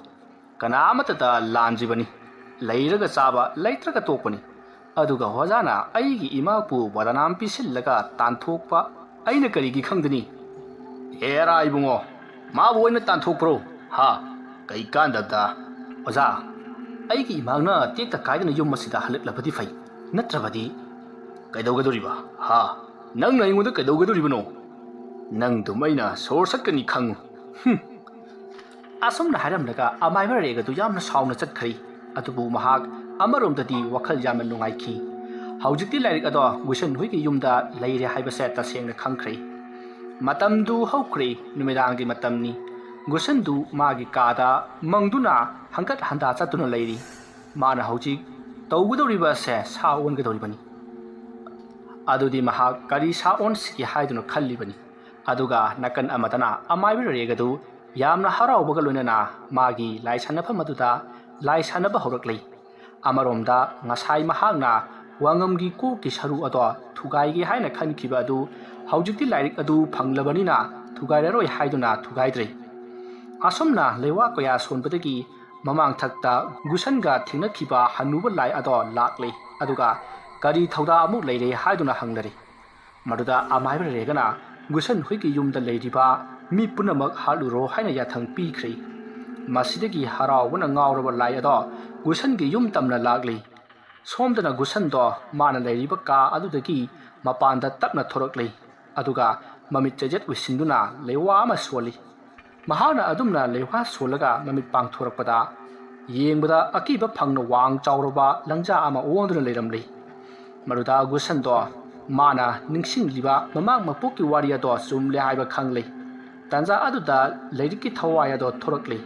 ꯀꯅꯥ ꯑꯃꯠꯇꯗ ꯂꯥꯟꯗ꯭ꯔꯤꯕꯅꯤ꯫ ꯂꯩꯔꯒ ꯆꯥꯕ, ꯂꯩꯇ꯭ꯔꯒ ꯇꯣꯛꯄꯅꯤ꯫ ꯑꯗꯨꯒ ꯑꯣꯖꯥꯅ ꯑꯩꯒꯤ ꯏꯃꯥꯕꯨ ꯕꯗꯅꯥꯝ ꯄꯤꯁꯤꯜꯂꯒ ꯇꯥꯟꯊꯣꯛꯄ ꯑꯩꯅ ꯀꯔꯤꯒꯤ ꯈꯪꯗꯅꯤ? ꯍꯦꯔꯥ ꯏꯕꯨꯡꯉꯣ, ꯃꯥꯕꯨ ꯑꯣꯏꯅ ꯇꯥꯟꯊꯣꯛꯄ꯭ꯔꯣ? ꯍꯥ? ꯀꯩ ꯀꯥꯟꯗꯕꯗ? ꯑꯣꯖꯥ, ꯑꯩꯒꯤ ꯏꯃꯥꯅ ꯇꯦꯛꯇ ꯀꯥꯏꯗꯅ ꯌꯨꯝ ꯑꯁꯤꯗ ꯍꯜꯂꯛꯂꯕꯗꯤ ꯐꯩ, ꯅꯠꯇ꯭ꯔꯕꯗꯤ꯫ ꯀꯩꯗꯧꯒꯗꯧꯔꯤꯕ? ꯍꯥ? ꯅꯪꯅ ꯑꯩꯉꯣꯟꯗ ꯀꯩꯗꯧꯒꯗꯧꯔꯤꯕꯅꯣ? ꯅꯪꯗꯨꯝ ꯑꯩꯅ ꯁꯣꯔ ꯁꯠꯀꯅꯤ ꯈꯪꯉꯨ꯫ ꯍꯨꯝ꯫ ꯑꯁꯨꯝꯅ ꯍꯥꯏꯔꯝꯂꯒ ꯑꯃꯥꯏꯕ ꯔꯦꯒ ꯑꯗꯨ ꯌꯥꯝꯅ ꯁꯥꯎꯅ ꯆꯠꯈ꯭ꯔꯦ꯫ ꯑꯗꯨꯕꯨ ꯃꯍꯥꯛ ꯑꯃꯔꯣꯝꯗꯗꯤ ꯋꯥꯈꯜ ꯌꯥꯝꯅ ꯅꯨꯡꯉꯥꯏꯈꯤ꯫ ꯍꯧꯖꯤꯛꯇꯤ ꯂꯥꯏꯔꯤꯛ ꯑꯗꯣ ꯒꯨꯁꯟ ꯍꯨꯏꯒꯤ ꯌꯨꯝꯗ ꯂꯩꯔꯦ ꯍꯥꯏꯕꯁꯦ ꯇꯁꯦꯡꯅ ꯈꯪꯈ꯭ꯔꯦ꯫ ꯃꯇꯝꯗꯨ ꯍꯧꯈ꯭ꯔꯦ, ꯅꯨꯃꯤꯗꯥꯡꯒꯤ ꯃꯇꯝꯅꯤ꯫ ꯒꯨꯁꯟꯗꯨ ꯃꯥꯒꯤ ꯀꯥꯗ ꯃꯪꯗꯨꯅ ꯍꯪꯒꯠ ꯍꯟꯗꯥ ꯆꯠꯇꯨꯅ ꯂꯩꯔꯤ꯫ ꯃꯥꯅ ꯍꯧꯖꯤꯛ ꯇꯧꯒꯗꯧꯔꯤꯕ ꯑꯁꯦ ꯁꯥ ꯑꯣꯟꯒꯗꯧꯔꯤꯕꯅꯤ꯫ ꯑꯗꯨꯗꯤ ꯃꯍꯥꯛ ꯀꯔꯤ ꯁꯥ ꯑꯣꯟꯁꯤꯒꯦ ꯍꯥꯏꯗꯨꯅ ꯈꯜꯂꯤꯕꯅꯤ꯫ ꯑꯗꯨꯒ ꯅꯥꯀꯟ ꯑꯃꯗꯅ ꯑꯃꯥꯏꯕ ꯔꯦꯒ ꯑꯗꯨ ꯌꯥꯝꯅ ꯍꯔꯥꯎꯕꯒ ꯂꯣꯏꯅꯅ ꯃꯥꯒꯤ ꯂꯥꯏ ꯁꯥꯟꯅꯐꯝ ꯑꯗꯨꯗ ꯂꯥꯏ ꯁꯥꯟꯅꯕ ꯍꯧꯔꯛꯂꯤ꯫ ꯑꯃꯔꯣꯝꯗ ꯉꯁꯥꯏ ꯃꯍꯥꯛꯅ ꯋꯥꯉꯝꯒꯤ ꯀꯣꯛꯀꯤ ꯁꯔꯨ ꯑꯗꯣ ꯊꯨꯒꯥꯏꯒꯦ ꯍꯥꯏꯅ ꯈꯟꯈꯤꯕ ꯑꯗꯨ ꯍꯧꯖꯤꯛꯇꯤ ꯂꯥꯏꯔꯤꯛ ꯑꯗꯨ ꯐꯪꯂꯕꯅꯤꯅ ꯊꯨꯒꯥꯏꯔꯔꯣꯏ ꯍꯥꯏꯗꯨꯅ ꯊꯨꯒꯥꯏꯗ꯭ꯔꯦ꯫ ꯑꯁꯨꯝꯅ ꯂꯩꯋꯥ ꯀꯌꯥ ꯁꯣꯟꯕꯗꯒꯤ ꯃꯃꯥꯡꯊꯛꯇ ꯒꯨꯁꯟꯒ ꯊꯦꯡꯅꯈꯤꯕ ꯍꯅꯨꯕ ꯂꯥꯏ ꯑꯗꯣ ꯂꯥꯛꯂꯦ꯫ ꯑꯗꯨꯒ ꯀꯔꯤ ꯊꯧꯗꯥ ꯑꯃꯨꯛ ꯂꯩꯔꯦ ꯍꯥꯏꯗꯨꯅ ꯍꯪꯅꯔꯦ꯫ ꯃꯗꯨꯗ ꯑꯃꯥꯏꯕ ꯔꯦꯒꯅ ꯒꯨꯁꯟ ꯍꯨꯏꯒꯤ ꯌꯨꯝꯗ ꯂꯩꯔꯤꯕ ꯃꯤ ꯄꯨꯝꯅꯃꯛ ꯍꯥꯠꯂꯨꯔꯣ ꯍꯥꯏꯅ ꯌꯥꯊꯪ ꯄꯤꯈ꯭ꯔꯦ꯫ ꯃꯁꯤꯗꯒꯤ ꯍꯔꯥꯎꯕꯅ ꯉꯥꯎꯔꯕ ꯂꯥꯏ ꯑꯗꯣ ꯒꯨꯁꯟꯒꯤ ꯌꯨꯝ ꯇꯝꯅ ꯂꯥꯛꯂꯤ꯫ ꯁꯣꯝꯗꯅ ꯒꯨꯁꯟꯗꯣ ꯃꯥꯅ ꯂꯩꯔꯤꯕ ꯀꯥ ꯑꯗꯨꯗꯒꯤ ꯃꯄꯥꯟꯗ ꯇꯞꯅ ꯊꯣꯔꯛꯂꯤ꯫ ꯑꯗꯨꯒ ꯃꯃꯤꯠ ꯆꯩꯖꯦꯠ ꯎꯏꯁꯤꯟꯗꯨꯅ ꯂꯩꯋꯥ ꯑꯃ ꯁꯣꯜꯂꯤ꯫ ꯃꯍꯥꯛꯅ ꯑꯗꯨꯝꯅ ꯂꯩꯋꯥ ꯁꯣꯜꯂꯒ ꯃꯃꯤꯠ ꯄꯥꯡꯊꯣꯔꯛꯄꯗ ꯌꯦꯡꯕꯗ ꯑꯀꯤꯕ ꯐꯪꯅ ꯋꯥꯡ ꯆꯥꯎꯔꯕ ꯂꯪꯖꯥ ꯑꯃ ꯑꯣꯟꯗꯨꯅ ꯂꯩꯔꯝꯂꯤ꯫ ꯃꯗꯨꯗ ꯒꯨꯁꯟꯗꯣ ꯃꯥꯅ ꯅꯤꯡꯁꯤꯡꯂꯤꯕ ꯃꯃꯥꯡ ꯃꯄꯣꯛꯀꯤ ꯋꯥꯔꯤ ꯑꯗꯣ ꯆꯨꯝꯂꯦ ꯍꯥꯏꯕ ꯈꯪꯂꯤ꯫ ꯇꯥꯟꯖꯥ ꯑꯗꯨꯗ ꯂꯥꯏꯔꯤꯛꯀꯤ ꯊꯋꯥꯏ ꯑꯗꯣ ꯊꯣꯔꯛꯂꯤ꯫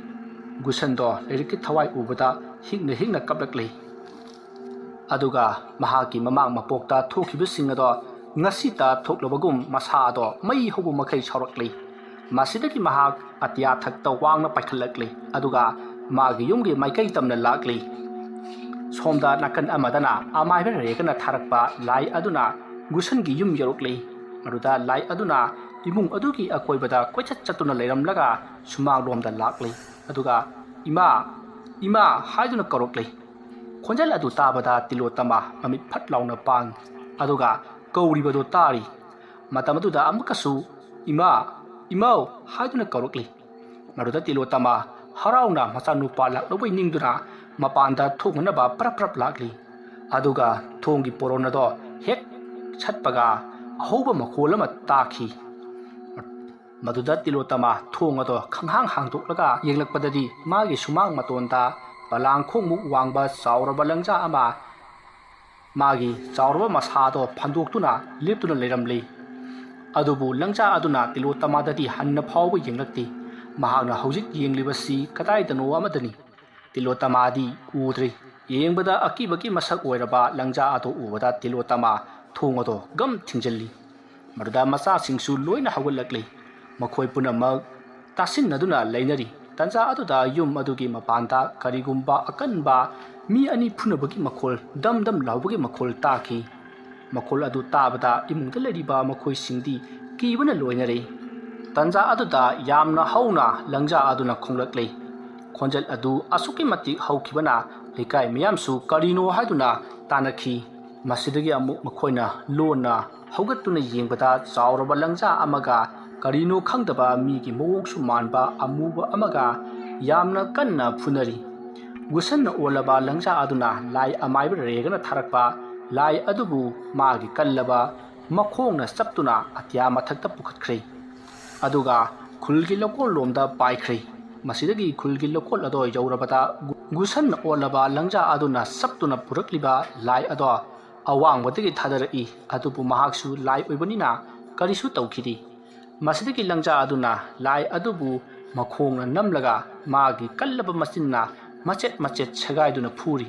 ꯒꯨꯁꯟꯗꯣ ꯂꯥꯏꯔꯤꯛꯀꯤ ꯊꯋꯥꯏ ꯎꯕꯗ ꯍꯤꯛꯅ ꯍꯤꯛꯅ ꯀꯞꯂꯛꯂꯤ꯫ ꯑꯗꯨꯒ ꯃꯍꯥꯛꯀꯤ ꯃꯃꯥꯡ ꯃꯄꯣꯛꯇ ꯊꯣꯛꯈꯤꯕꯁꯤꯡ ꯑꯗꯣ ꯉꯁꯤꯇ ꯊꯣꯛꯂꯕꯒꯨꯝ ꯃꯁꯥ ꯑꯗꯣ ꯃꯩ ꯍꯧꯕ ꯃꯈꯩ ꯁꯥꯎꯔꯛꯂꯤ꯫ ꯃꯁꯤꯗꯒꯤ ꯃꯍꯥꯛ ꯑꯇꯤꯌꯥ ꯊꯛꯇ ꯋꯥꯡꯅ ꯄꯥꯏꯈꯠꯂꯛꯂꯤ, ꯑꯗꯨꯒ ꯃꯥꯒꯤ ꯌꯨꯝꯒꯤ ꯃꯥꯏꯀꯩ ꯇꯝꯅ ꯂꯥꯛꯂꯤ꯫ ꯁꯣꯝꯗ ꯅꯥꯀꯟ ꯑꯃꯗꯅ ꯑꯃꯥꯏꯕ ꯔꯦꯒꯅ ꯊꯥꯔꯛꯄ ꯂꯥꯏ ꯑꯗꯨꯅ ꯒꯨꯁꯟꯒꯤ ꯌꯨꯝ ꯌꯧꯔꯛꯂꯤ꯫ ꯃꯗꯨꯗ ꯂꯥꯏ ꯑꯗꯨꯅ ꯏꯃꯨꯡ ꯑꯗꯨꯒꯤ ꯑꯀꯣꯏꯕꯗ ꯀꯣꯏꯆꯠ ꯆꯠꯇꯨꯅ ꯂꯩꯔꯝꯂꯒ ꯁꯨꯃꯥꯡꯂꯣꯝꯗ ꯂꯥꯛꯂꯤ꯫ ꯑꯗꯨꯒ "ꯏꯃꯥ, ꯏꯃꯥ" ꯍꯥꯏꯗꯨꯅ ꯀꯧꯔꯛꯂꯤ꯫ ꯈꯣꯟꯖꯦꯜ ꯑꯗꯨ ꯇꯥꯕꯗ ꯇꯤꯂꯣꯇꯃ ꯃꯃꯤꯠ ꯐꯠ ꯂꯥꯎꯅ ꯄꯥꯡꯏ꯫ ꯑꯗꯨꯒ ꯀꯧꯔꯤꯕꯗꯨ ꯇꯥꯔꯤ꯫ ꯃꯇꯝ ꯑꯗꯨꯗ ꯑꯃꯨꯛꯀꯁꯨ "ꯏꯃꯥ, ꯏꯃꯧ" ꯍꯥꯏꯗꯨꯅ ꯀꯧꯔꯛꯂꯤ꯫ ꯃꯗꯨꯗ ꯇꯤꯂꯣꯇꯃ ꯍꯔꯥꯎꯅ ꯃꯆꯥꯅꯨꯄꯥ ꯂꯥꯛꯂꯧꯕꯩ ꯅꯤꯡꯗꯨꯅ ꯃꯄꯥꯟꯗ ꯊꯣꯡꯅꯅꯕ ꯄ꯭ꯔꯞ ꯄ꯭ꯔꯞ ꯂꯥꯛꯂꯤ꯫ ꯑꯗꯨꯒ ꯊꯣꯡꯒꯤ ꯄꯣꯔꯣꯟ ꯑꯗꯣ ꯍꯦꯛ ꯁꯠꯄꯒ ꯑꯍꯧꯕ ꯃꯈꯣꯜ ꯑꯃ ꯇꯥꯈꯤ꯫ ꯃꯗꯨꯗ ꯇꯤꯂꯣꯇꯃ ꯊꯣꯡ ꯑꯗꯣ ꯈꯪꯍꯥꯡ ꯍꯥꯡꯗꯣꯛꯂꯒ ꯌꯦꯡꯂꯛꯄꯗꯗꯤ ꯃꯥꯒꯤ ꯁꯨꯃꯥꯡ ꯃꯇꯣꯟꯗ ꯄꯂꯥꯡꯈꯣꯡꯃꯨꯛ ꯋꯥꯡꯕ ꯆꯥꯎꯔꯕ ꯂꯪꯖꯥ ꯑꯃ ꯃꯥꯒꯤ ꯆꯥꯎꯔꯕ ꯃꯁꯥꯗꯣ ꯐꯟꯗꯣꯛꯇꯨꯅ ꯂꯦꯞꯇꯨꯅ ꯂꯩꯔꯝꯂꯤ꯫ ꯑꯗꯨꯕꯨ ꯂꯪꯖꯥ ꯑꯗꯨꯅ ꯇꯤꯂꯣꯇꯃꯥꯗꯗꯤ ꯍꯟꯅ ꯐꯥꯎꯕ ꯌꯦꯡꯂꯛꯇꯦ꯫ ꯃꯍꯥꯛꯅ ꯍꯧꯖꯤꯛ ꯌꯦꯡꯂꯤꯕꯁꯤ ꯀꯗꯥꯏꯗꯅꯣ ꯑꯃꯗꯅꯤ꯫ ꯇꯤꯂꯣꯇꯃꯥꯗꯤ ꯎꯗ꯭ꯔꯦ꯫ ꯌꯦꯡꯕꯗ ꯑꯀꯤꯕꯒꯤ ꯃꯁꯛ ꯑꯣꯏꯔꯕ ꯂꯪꯖꯥ ꯑꯗꯨ ꯎꯕꯗ ꯇꯤꯂꯣꯇꯃꯥ ꯊꯣꯡ ꯑꯗꯣ ꯒꯝ ꯊꯤꯡꯖꯤꯜꯂꯤ꯫ ꯃꯗꯨꯗ ꯃꯆꯥꯁꯤꯡꯁꯨ ꯂꯣꯏꯅ ꯍꯧꯒꯠꯂꯛꯂꯤ꯫ ꯃꯈꯣꯏ ꯄꯨꯝꯅꯃꯛ ꯇꯥꯁꯤꯟꯅꯗꯨꯅ ꯂꯩꯅꯔꯤ꯫ ꯇꯟꯖꯥ ꯑꯗꯨꯗ ꯌꯨꯝ ꯑꯗꯨꯒꯤ ꯃꯄꯥꯟꯗ ꯀꯔꯤꯒꯨꯝꯕ ꯑꯀꯟꯕ ꯃꯤ ꯑꯅꯤ ꯐꯨꯅꯕꯒꯤ ꯃꯈꯣꯜ, ꯗꯝ ꯗꯝ ꯂꯥꯎꯕꯒꯤ ꯃꯈꯣꯜ ꯇꯥꯈꯤ꯫ ꯃꯈꯣꯜ ꯑꯗꯨ ꯇꯥꯕꯗ ꯏꯃꯨꯡꯗ ꯂꯩꯔꯤꯕ ꯃꯈꯣꯏꯁꯤꯡꯗꯤ ꯀꯤꯕꯅ ꯂꯣꯏꯅꯔꯦ꯫ ꯇꯟꯖꯥ ꯑꯗꯨꯗ ꯌꯥꯝꯅ ꯍꯧꯅ ꯂꯪꯖꯥ ꯑꯗꯨꯅ ꯈꯣꯡꯂꯛꯂꯦ꯫ ꯈꯣꯟꯖꯦꯜ ꯑꯗꯨ ꯑꯁꯨꯛꯀꯤ ꯃꯇꯤꯛ ꯍꯧꯈꯤꯕꯅ ꯂꯩꯀꯥꯏ ꯃꯤꯌꯥꯝꯁꯨ ꯀꯔꯤꯅꯣ ꯍꯥꯏꯗꯨꯅ ꯇꯥꯅꯈꯤ꯫ ꯃꯁꯤꯗꯒꯤ ꯑꯃꯨꯛ ꯃꯈꯣꯏꯅ ꯂꯣꯟꯅ ꯍꯧꯒꯠꯇꯨꯅ ꯌꯦꯡꯕꯗ ꯆꯥꯎꯔꯕ ꯂꯪꯖꯥ ꯑꯃꯒ ꯀꯔꯤꯅꯣ ꯈꯪꯗꯕ ꯃꯤꯒꯤ ꯃꯑꯣꯡꯁꯨ ꯃꯥꯟꯕ ꯑꯃꯨꯕ ꯑꯃꯒ ꯌꯥꯝꯅ ꯀꯟꯅ ꯐꯨꯅꯔꯤ꯫ ꯒꯨꯁꯟꯅ ꯑꯣꯜꯂꯕ ꯂꯪꯖꯥ ꯑꯗꯨꯅ ꯂꯥꯏ ꯑꯃꯥꯏꯕ ꯔꯦꯒꯅ ꯊꯥꯔꯛꯄ ꯂꯥꯏ ꯑꯗꯨꯕꯨ ꯃꯥꯒꯤ ꯀꯜꯂꯕ ꯃꯈꯣꯡꯅ ꯆꯞꯇꯨꯅ ꯑꯇꯤꯌꯥ ꯃꯊꯛꯇ ꯄꯨꯈꯠꯈ꯭ꯔꯦ꯫ ꯑꯗꯨꯒ ꯈꯨꯜꯒꯤ ꯂꯧꯀꯣꯜ ꯂꯣꯝꯗ ꯄꯥꯏꯈ꯭ꯔꯦ꯫ ꯃꯁꯤꯗꯒꯤ ꯈꯨꯜꯒꯤ ꯂꯧꯀꯣꯜ ꯑꯗꯣ ꯌꯧꯔꯕꯗ ꯒꯨ-, ꯒꯨꯁꯟꯅ ꯑꯣꯜꯂꯕ ꯂꯪꯖꯥ ꯑꯗꯨꯅ ꯆꯞꯇꯨꯅ ꯄꯨꯔꯛꯂꯤꯕ ꯂꯥꯏ ꯑꯗꯣ ꯑꯋꯥꯡꯕꯗꯒꯤ ꯊꯥꯗꯔꯛꯏ꯫ ꯑꯗꯨꯕꯨ ꯃꯍꯥꯛꯁꯨ ꯂꯥꯏ ꯑꯣꯏꯕꯅꯤꯅ ꯀꯔꯤꯁꯨ ꯇꯧꯈꯤꯗꯦ꯫ ꯃꯁꯤꯗꯒꯤ ꯂꯪꯖꯥ ꯑꯗꯨꯅ ꯂꯥꯏ ꯑꯗꯨꯕꯨ ꯃꯈꯣꯡꯅ ꯅꯝꯂꯒ ꯃꯥꯒꯤ ꯀꯜꯂꯕ ꯃꯆꯤꯟꯅ ꯃꯆꯦꯠ ꯃꯆꯦꯠ ꯁꯦꯒꯥꯏꯗꯨꯅ ꯐꯨꯔꯤ꯫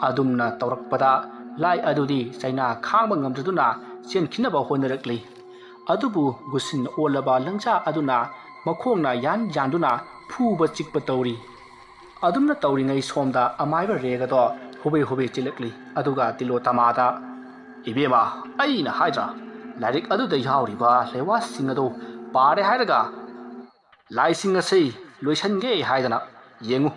ꯑꯗꯨꯝꯅ ꯇꯧꯔꯛꯄꯗ ꯂꯥꯏ ꯑꯗꯨꯗꯤ ꯆꯩꯅꯥ ꯈꯥꯡꯕ ꯉꯝꯗꯗꯨꯅ ꯆꯦꯟꯈꯤꯅꯕ ꯍꯣꯠꯅꯔꯛꯂꯤ꯫ ꯑꯗꯨꯕꯨ ꯒꯨꯁꯟꯅ ꯑꯣꯜꯂꯕ ꯂꯪꯖꯥ ꯑꯗꯨꯅ ꯃꯈꯣꯡꯅ ꯌꯥꯟ ꯌꯥꯟꯗꯨꯅ ꯐꯨꯕ ꯆꯤꯛꯄ ꯇꯧꯔꯤ꯫ ꯑꯗꯨꯝꯅ ꯇꯧꯔꯤꯉꯩ ꯁꯣꯝꯗ ꯑꯃꯥꯏꯕ ꯔꯦꯒꯗꯣ ꯍꯨꯕꯦ ꯍꯨꯕꯦ ꯆꯦꯜꯂꯛꯂꯤ꯫ ꯑꯗꯨꯒ ꯇꯤꯂꯣꯇꯃꯥꯗ, "ꯏꯕꯦꯝꯃ, ꯑꯩꯅ ꯍꯥꯏꯗ꯭ꯔꯥ, ꯂꯥꯏꯔꯤꯛ ꯑꯗꯨꯗ ꯌꯥꯎꯔꯤꯕ ꯂꯩꯋꯥꯁꯤꯡ ꯑꯗꯨ ꯄꯥꯔꯦ ꯍꯥꯏꯔꯒ ꯂꯥꯏꯁꯤꯡ ꯑꯁꯤ ꯂꯣꯏꯁꯤꯟꯒꯦ ꯍꯥꯏꯗꯅ? ꯌꯦꯡꯉꯨ,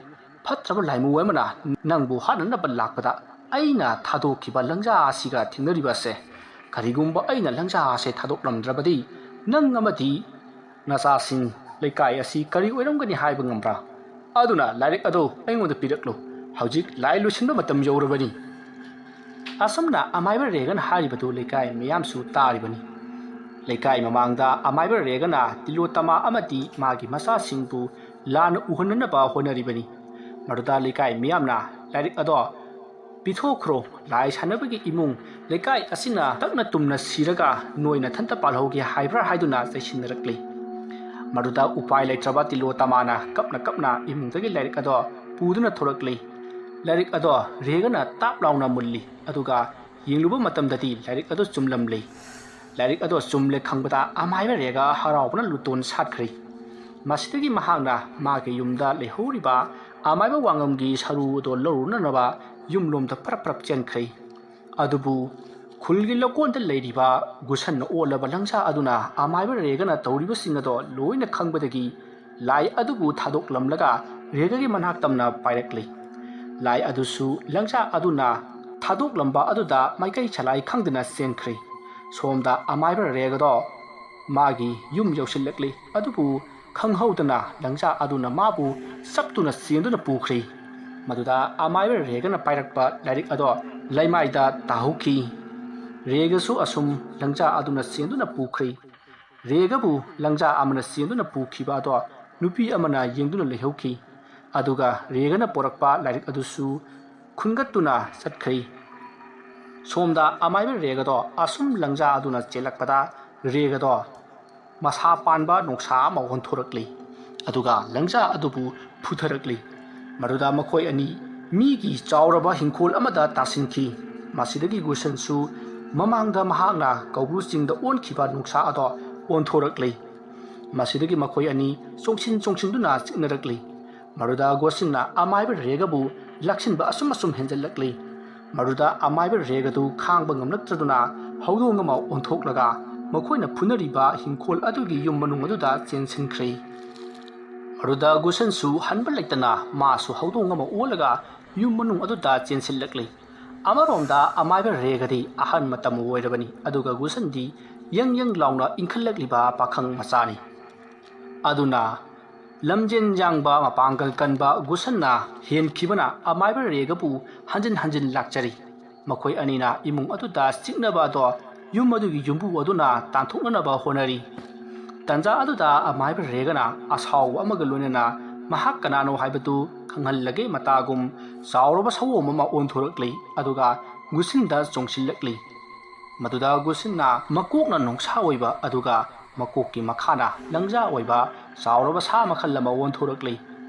ꯐꯠꯇ꯭ꯔꯕ ꯂꯥꯏꯃꯨ ꯑꯃꯅ ꯅꯪꯕꯨ ꯍꯥꯠꯅꯅꯕ ꯂꯥꯛꯄꯗ ꯑꯩꯅ ꯊꯥꯗꯣꯛꯈꯤꯕ ꯂꯪꯖꯥ ꯑꯁꯤꯒ ꯊꯦꯡꯅꯔꯤꯕ ꯑꯁꯦ꯫ ꯀꯔꯤꯒꯨꯝꯕ ꯑꯩꯅ ꯂꯪꯖꯥ ꯑꯁꯦ ꯊꯥꯗꯣꯛꯂꯝꯗ꯭ꯔꯕꯗꯤ ꯅꯪ ꯑꯃꯗꯤ ꯅꯆꯥꯁꯤꯡ, ꯂꯩꯀꯥꯏ ꯑꯁꯤ ꯀꯔꯤ ꯑꯣꯏꯔꯝꯒꯅꯤ ꯍꯥꯏꯕ ꯉꯝꯕ꯭ꯔꯥ? ꯑꯗꯨꯅ ꯂꯥꯏꯔꯤꯛ ꯑꯗꯨ ꯑꯩꯉꯣꯟꯗ ꯄꯤꯔꯛꯂꯨ꯫ ꯍꯧꯖꯤꯛ ꯂꯥꯏ ꯂꯣꯏꯁꯤꯟꯕ ꯃꯇꯝ ꯌꯧꯔꯕꯅꯤ꯫" ꯑꯁꯨꯝꯅ ꯑꯃꯥꯏꯕ ꯔꯦꯒꯅ ꯍꯥꯏꯔꯤꯕꯗꯨ ꯂꯩꯀꯥꯏ ꯃꯤꯌꯥꯝꯁꯨ ꯇꯥꯔꯤꯕꯅꯤ꯫ ꯂꯩꯀꯥꯏ ꯃꯃꯥꯡꯗ ꯑꯃꯥꯏꯕ ꯔꯦꯒꯅ ꯇꯤꯂꯣꯇꯃꯥ ꯑꯃꯗꯤ ꯃꯥꯒꯤ ꯃꯆꯥꯁꯤꯡꯕꯨ ꯂꯥꯟꯅ ꯎꯍꯟꯅꯅꯕ ꯍꯣꯠꯅꯔꯤꯕꯅꯤ꯫ ꯃꯗꯨꯗ ꯂꯩꯀꯥꯏ ꯃꯤꯌꯥꯝꯅ ꯂꯥꯏꯔꯤꯛ ꯑꯗꯣ ꯄꯤꯊꯣꯛꯈ꯭ꯔꯣ, ꯂꯥꯏ ꯁꯥꯟꯅꯕꯒꯤ ꯏꯃꯨꯡ ꯂꯩꯀꯥꯏ ꯑꯁꯤꯅ ꯇꯛꯅ ꯇꯨꯝꯅ ꯁꯤꯔꯒ ꯅꯣꯏ ꯅꯊꯟꯇ ꯄꯥꯜꯍꯧꯒꯦ ꯍꯥꯏꯕ꯭ꯔꯥ ꯍꯥꯏꯗꯨꯅ ꯆꯩꯁꯤꯟꯅꯔꯛꯂꯤ꯫ ꯃꯗꯨꯗ ꯎꯄꯥꯏ ꯂꯩꯇ꯭ꯔꯕ ꯇꯤꯂꯣꯇꯃꯥꯅ ꯀꯞꯅ ꯀꯞꯅ ꯏꯃꯨꯡꯗꯒꯤ ꯂꯥꯏꯔꯤꯛ ꯑꯗꯣ ꯄꯨꯗꯨꯅ ꯊꯣꯔꯛꯂꯤ꯫ ꯂꯥꯏꯔꯤꯛ ꯑꯗꯣ ꯔꯦꯒꯅ ꯇꯥꯞ ꯂꯥꯎꯅ ꯃꯨꯜꯂꯤ꯫ ꯑꯗꯨꯒ ꯌꯦꯡꯂꯨꯕ ꯃꯇꯝꯗꯗꯤ ꯂꯥꯏꯔꯤꯛ ꯑꯗꯣ ꯆꯨꯝꯂꯝꯂꯦ꯫ ꯂꯥꯏꯔꯤꯛ ꯑꯗꯣ ꯆꯨꯝꯂꯦ ꯈꯪꯕꯗ ꯑꯃꯥꯏꯕ ꯔꯦꯒ ꯍꯔꯥꯎꯕꯅ ꯂꯨꯇꯣꯟ ꯁꯥꯠꯈ꯭ꯔꯦ꯫ ꯃꯁꯤꯗꯒꯤ ꯃꯍꯥꯛꯅ ꯃꯥꯒꯤ ꯌꯨꯝꯗ ꯂꯩꯍꯧꯔꯤꯕ ꯑꯃꯥꯏꯕ ꯋꯥꯉꯝꯒꯤ ꯁꯔꯨ ꯑꯗꯣ ꯂꯧꯔꯨꯅꯅꯕ ꯌꯨꯝꯂꯣꯝꯗ ꯄꯔꯞ ꯄꯔꯞ ꯆꯦꯟꯈ꯭ꯔꯦ꯫ ꯑꯗꯨꯕꯨ ꯈꯨꯜꯒꯤ ꯂꯧꯀꯣꯟꯗ ꯂꯩꯔꯤꯕ ꯒꯨꯁꯟꯅ ꯑꯣꯜꯂꯕ ꯂꯪꯖꯥ ꯑꯗꯨꯅ ꯑꯃꯥꯏꯕ ꯔꯦꯒꯅ ꯇꯧꯔꯤꯕꯁꯤꯡ ꯑꯗꯣ ꯂꯣꯏꯅ ꯈꯪꯕꯗꯒꯤ ꯂꯥꯏ ꯑꯗꯨꯕꯨ ꯊꯥꯗꯣꯛꯂꯝꯂꯒ ꯔꯦꯒꯒꯤ ꯃꯅꯥꯛ ꯇꯝꯅ ꯄꯥꯏꯔꯛꯂꯤ꯫ ꯂꯥꯏ ꯑꯗꯨꯁꯨ ꯂꯪꯖꯥ ꯑꯗꯨꯅ ꯊꯥꯗꯣꯛꯂꯝꯕ ꯑꯗꯨꯗ ꯃꯥꯏꯀꯩ ꯁꯂꯥꯏ ꯈꯪꯗꯅ ꯆꯦꯟꯈ꯭ꯔꯦ꯫ ꯁꯣꯝꯗ ꯑꯃꯥꯏꯕ ꯔꯦꯒꯗꯣ ꯃꯥꯒꯤ ꯌꯨꯝ ꯌꯧꯁꯤꯜꯂꯛꯂꯤ꯫ ꯑꯗꯨꯕꯨ ꯈꯪꯍꯧꯗꯅ ꯂꯪꯖꯥ ꯑꯗꯨꯅ ꯃꯥꯕꯨ ꯆꯞꯇꯨꯅ ꯆꯦꯟꯗꯨꯅ ꯄꯨꯈ꯭ꯔꯦ꯫ ꯃꯗꯨꯗ ꯑꯃꯥꯏꯕ ꯔꯦꯒꯅ ꯄꯥꯏꯔꯛꯄ ꯂꯥꯏꯔꯤꯛ ꯑꯗꯣ ꯂꯩꯃꯥꯏꯗ ꯇꯥꯍꯧꯈꯤ꯫ ꯔꯦꯒꯁꯨ ꯑꯁꯨꯝ ꯂꯪꯖꯥ ꯑꯗꯨꯅ ꯆꯦꯟꯗꯨꯅ ꯄꯨꯈ꯭ꯔꯦ꯫ ꯔꯦꯒꯕꯨ ꯂꯪꯖꯥ ꯑꯃꯅ ꯆꯦꯟꯗꯨꯅ ꯄꯨꯈꯤꯕ ꯑꯗꯣ ꯅꯨꯄꯤ ꯑꯃꯅ ꯌꯦꯡꯗꯨꯅ ꯂꯩꯍꯧꯈꯤ꯫ ꯑꯗꯨꯒ ꯔꯦꯒꯅ ꯄꯣꯔꯛꯄ ꯂꯥꯏꯔꯤꯛ ꯑꯗꯨꯁꯨ ꯈꯨꯟꯒꯠꯇꯨꯅ ꯆꯠꯈ꯭ꯔꯦ꯫ ꯁꯣꯝꯗ ꯑꯃꯥꯏꯕ ꯔꯦꯒꯗꯣ ꯑꯁꯨꯝ ꯂꯪꯖꯥ ꯑꯗꯨꯅ ꯆꯦꯜꯂꯛꯄꯗ ꯔꯦꯒꯗꯣ ꯃꯁꯥ ꯄꯥꯟꯕ ꯅꯣꯡꯁꯥ ꯑꯃ ꯑꯣꯟꯊꯣꯔꯛꯂꯤ꯫ ꯑꯗꯨꯒ ꯂꯪꯖꯥ ꯑꯗꯨꯕꯨ ꯐꯨꯊꯔꯛꯂꯤ꯫ ꯃꯗꯨꯗ ꯃꯈꯣꯏ ꯑꯅꯤ ꯃꯤꯒꯤ ꯆꯥꯎꯔꯕ ꯍꯤꯡꯈꯣꯜ ꯑꯃꯗ ꯇꯥꯁꯤꯟꯈꯤ꯫ ꯃꯁꯤꯗꯒꯤ ꯒꯨꯁꯟꯁꯨ ꯃꯃꯥꯡꯗ ꯃꯍꯥꯛꯅ ꯀꯧꯕ꯭ꯔꯨ ꯆꯤꯡꯗ ꯑꯣꯟꯈꯤꯕ ꯅꯣꯡꯁꯥ ꯑꯗꯣ ꯑꯣꯟꯊꯣꯔꯛꯂꯤ꯫ ꯃꯁꯤꯗꯒꯤ ꯃꯈꯣꯏ ꯑꯅꯤ ꯆꯣꯡꯁꯤꯟ ꯆꯣꯡꯁꯤꯟꯗꯨꯅ ꯆꯤꯛꯅꯔꯛꯂꯤ꯫ ꯃꯗꯨꯗ ꯒꯣꯁꯤꯟꯅ ꯑꯃꯥꯏꯕ ꯔꯦꯒꯕꯨ ꯂꯥꯛꯁꯤꯟꯕ ꯑꯁꯨꯝ ꯑꯁꯨꯝ ꯍꯦꯟꯖꯜꯂꯛꯂꯤ꯫ ꯃꯗꯨꯗ ꯑꯃꯥꯏꯕ ꯔꯦꯒ ꯑꯗꯨ ꯈꯥꯡꯕ ꯉꯝꯂꯛꯇ꯭ꯔꯗꯨꯅ ꯍꯧꯗꯣꯡ ꯑꯃ ꯑꯣꯟꯊꯣꯛꯂꯒ ꯃꯈꯣꯏꯅ ꯐꯨꯅꯔꯤꯕ ꯍꯤꯡꯈꯣꯜ ꯑꯗꯨꯒꯤ ꯌꯨꯝ ꯃꯅꯨꯡ ꯑꯗꯨꯗ ꯆꯦꯟꯁꯤꯟꯈ꯭ꯔꯦ꯫ ꯃꯗꯨꯗ ꯒꯨꯁꯟꯁꯨ ꯍꯟꯕ ꯂꯩꯇꯅ ꯃꯥꯁꯨ ꯍꯧꯗꯣꯡ ꯑꯃ ꯑꯣꯜꯂꯒ ꯌꯨꯝ ꯃꯅꯨꯡ ꯑꯗꯨꯗ ꯆꯦꯟꯁꯤꯜꯂꯛꯂꯤ꯫ ꯑꯃꯔꯣꯝꯗ ꯑꯃꯥꯏꯕ ꯔꯦꯒꯗꯤ ꯑꯍꯟ ꯃꯇꯝ ꯑꯣꯏꯔꯕꯅꯤ, ꯑꯗꯨꯒ ꯒꯨꯁꯟꯗꯤ ꯌꯪ ꯌꯪ ꯂꯥꯎꯅ ꯏꯟꯈꯠꯂꯛꯂꯤꯕ ꯄꯥꯈꯪ ꯃꯆꯥꯅꯤ꯫ ꯑꯗꯨꯅ ꯂꯝꯖꯦꯟ ꯌꯥꯡꯕ ꯃꯄꯥꯡꯒꯜ ꯀꯟꯕ ꯒꯨꯁꯟꯅ ꯍꯦꯟꯈꯤꯕꯅ ꯑꯃꯥꯏꯕ ꯔꯦꯒꯕꯨ ꯍꯟꯖꯤꯟ ꯍꯟꯖꯤꯟ ꯂꯥꯛꯆꯔꯤ꯫ ꯃꯈꯣꯏ ꯑꯅꯤꯅ ꯏꯃꯨꯡ ꯑꯗꯨꯗ ꯆꯤꯛꯅꯕ ꯑꯗꯣ ꯌꯨꯝ ꯑꯗꯨꯒꯤ ꯌꯨꯝꯕꯨ ꯑꯗꯨꯅ ꯇꯥꯟꯊꯣꯛꯅꯅꯕ ꯍꯣꯠꯅꯔꯤ꯫ ꯇꯟꯖꯥ ꯑꯗꯨꯗ ꯑꯃꯥꯏꯕ ꯔꯦꯒꯅ ꯑꯁꯥꯎꯕ ꯑꯃꯒ ꯂꯣꯏꯅꯅ ꯃꯍꯥꯛ ꯀꯅꯥꯅꯣ ꯍꯥꯏꯕꯗꯨ ꯈꯪꯍꯜꯂꯒꯦ ꯃꯇꯥꯒꯨꯝ ꯆꯥꯎꯔꯕ ꯁꯑꯣꯝ ꯑꯃ ꯑꯣꯟꯊꯣꯔꯛꯂꯤ, ꯑꯗꯨꯒ ꯒꯨꯁꯤꯟꯗ ꯆꯣꯡꯁꯤꯜꯂꯛꯂꯤ꯫ ꯃꯗꯨꯗ ꯒꯨꯁꯤꯟꯅ ꯃꯀꯣꯛꯅ ꯅꯣꯡꯁꯥ ꯑꯣꯏꯕ, ꯑꯗꯨꯒ ꯃꯀꯣꯛꯀꯤ ꯃꯈꯥꯅ ꯂꯪꯖꯥ ꯑꯣꯏꯕ ꯆꯥꯎꯔꯕ ꯁꯥ ꯃꯈꯜ ꯑꯃ ꯑꯣꯟꯊꯣꯔꯛꯂꯤ꯫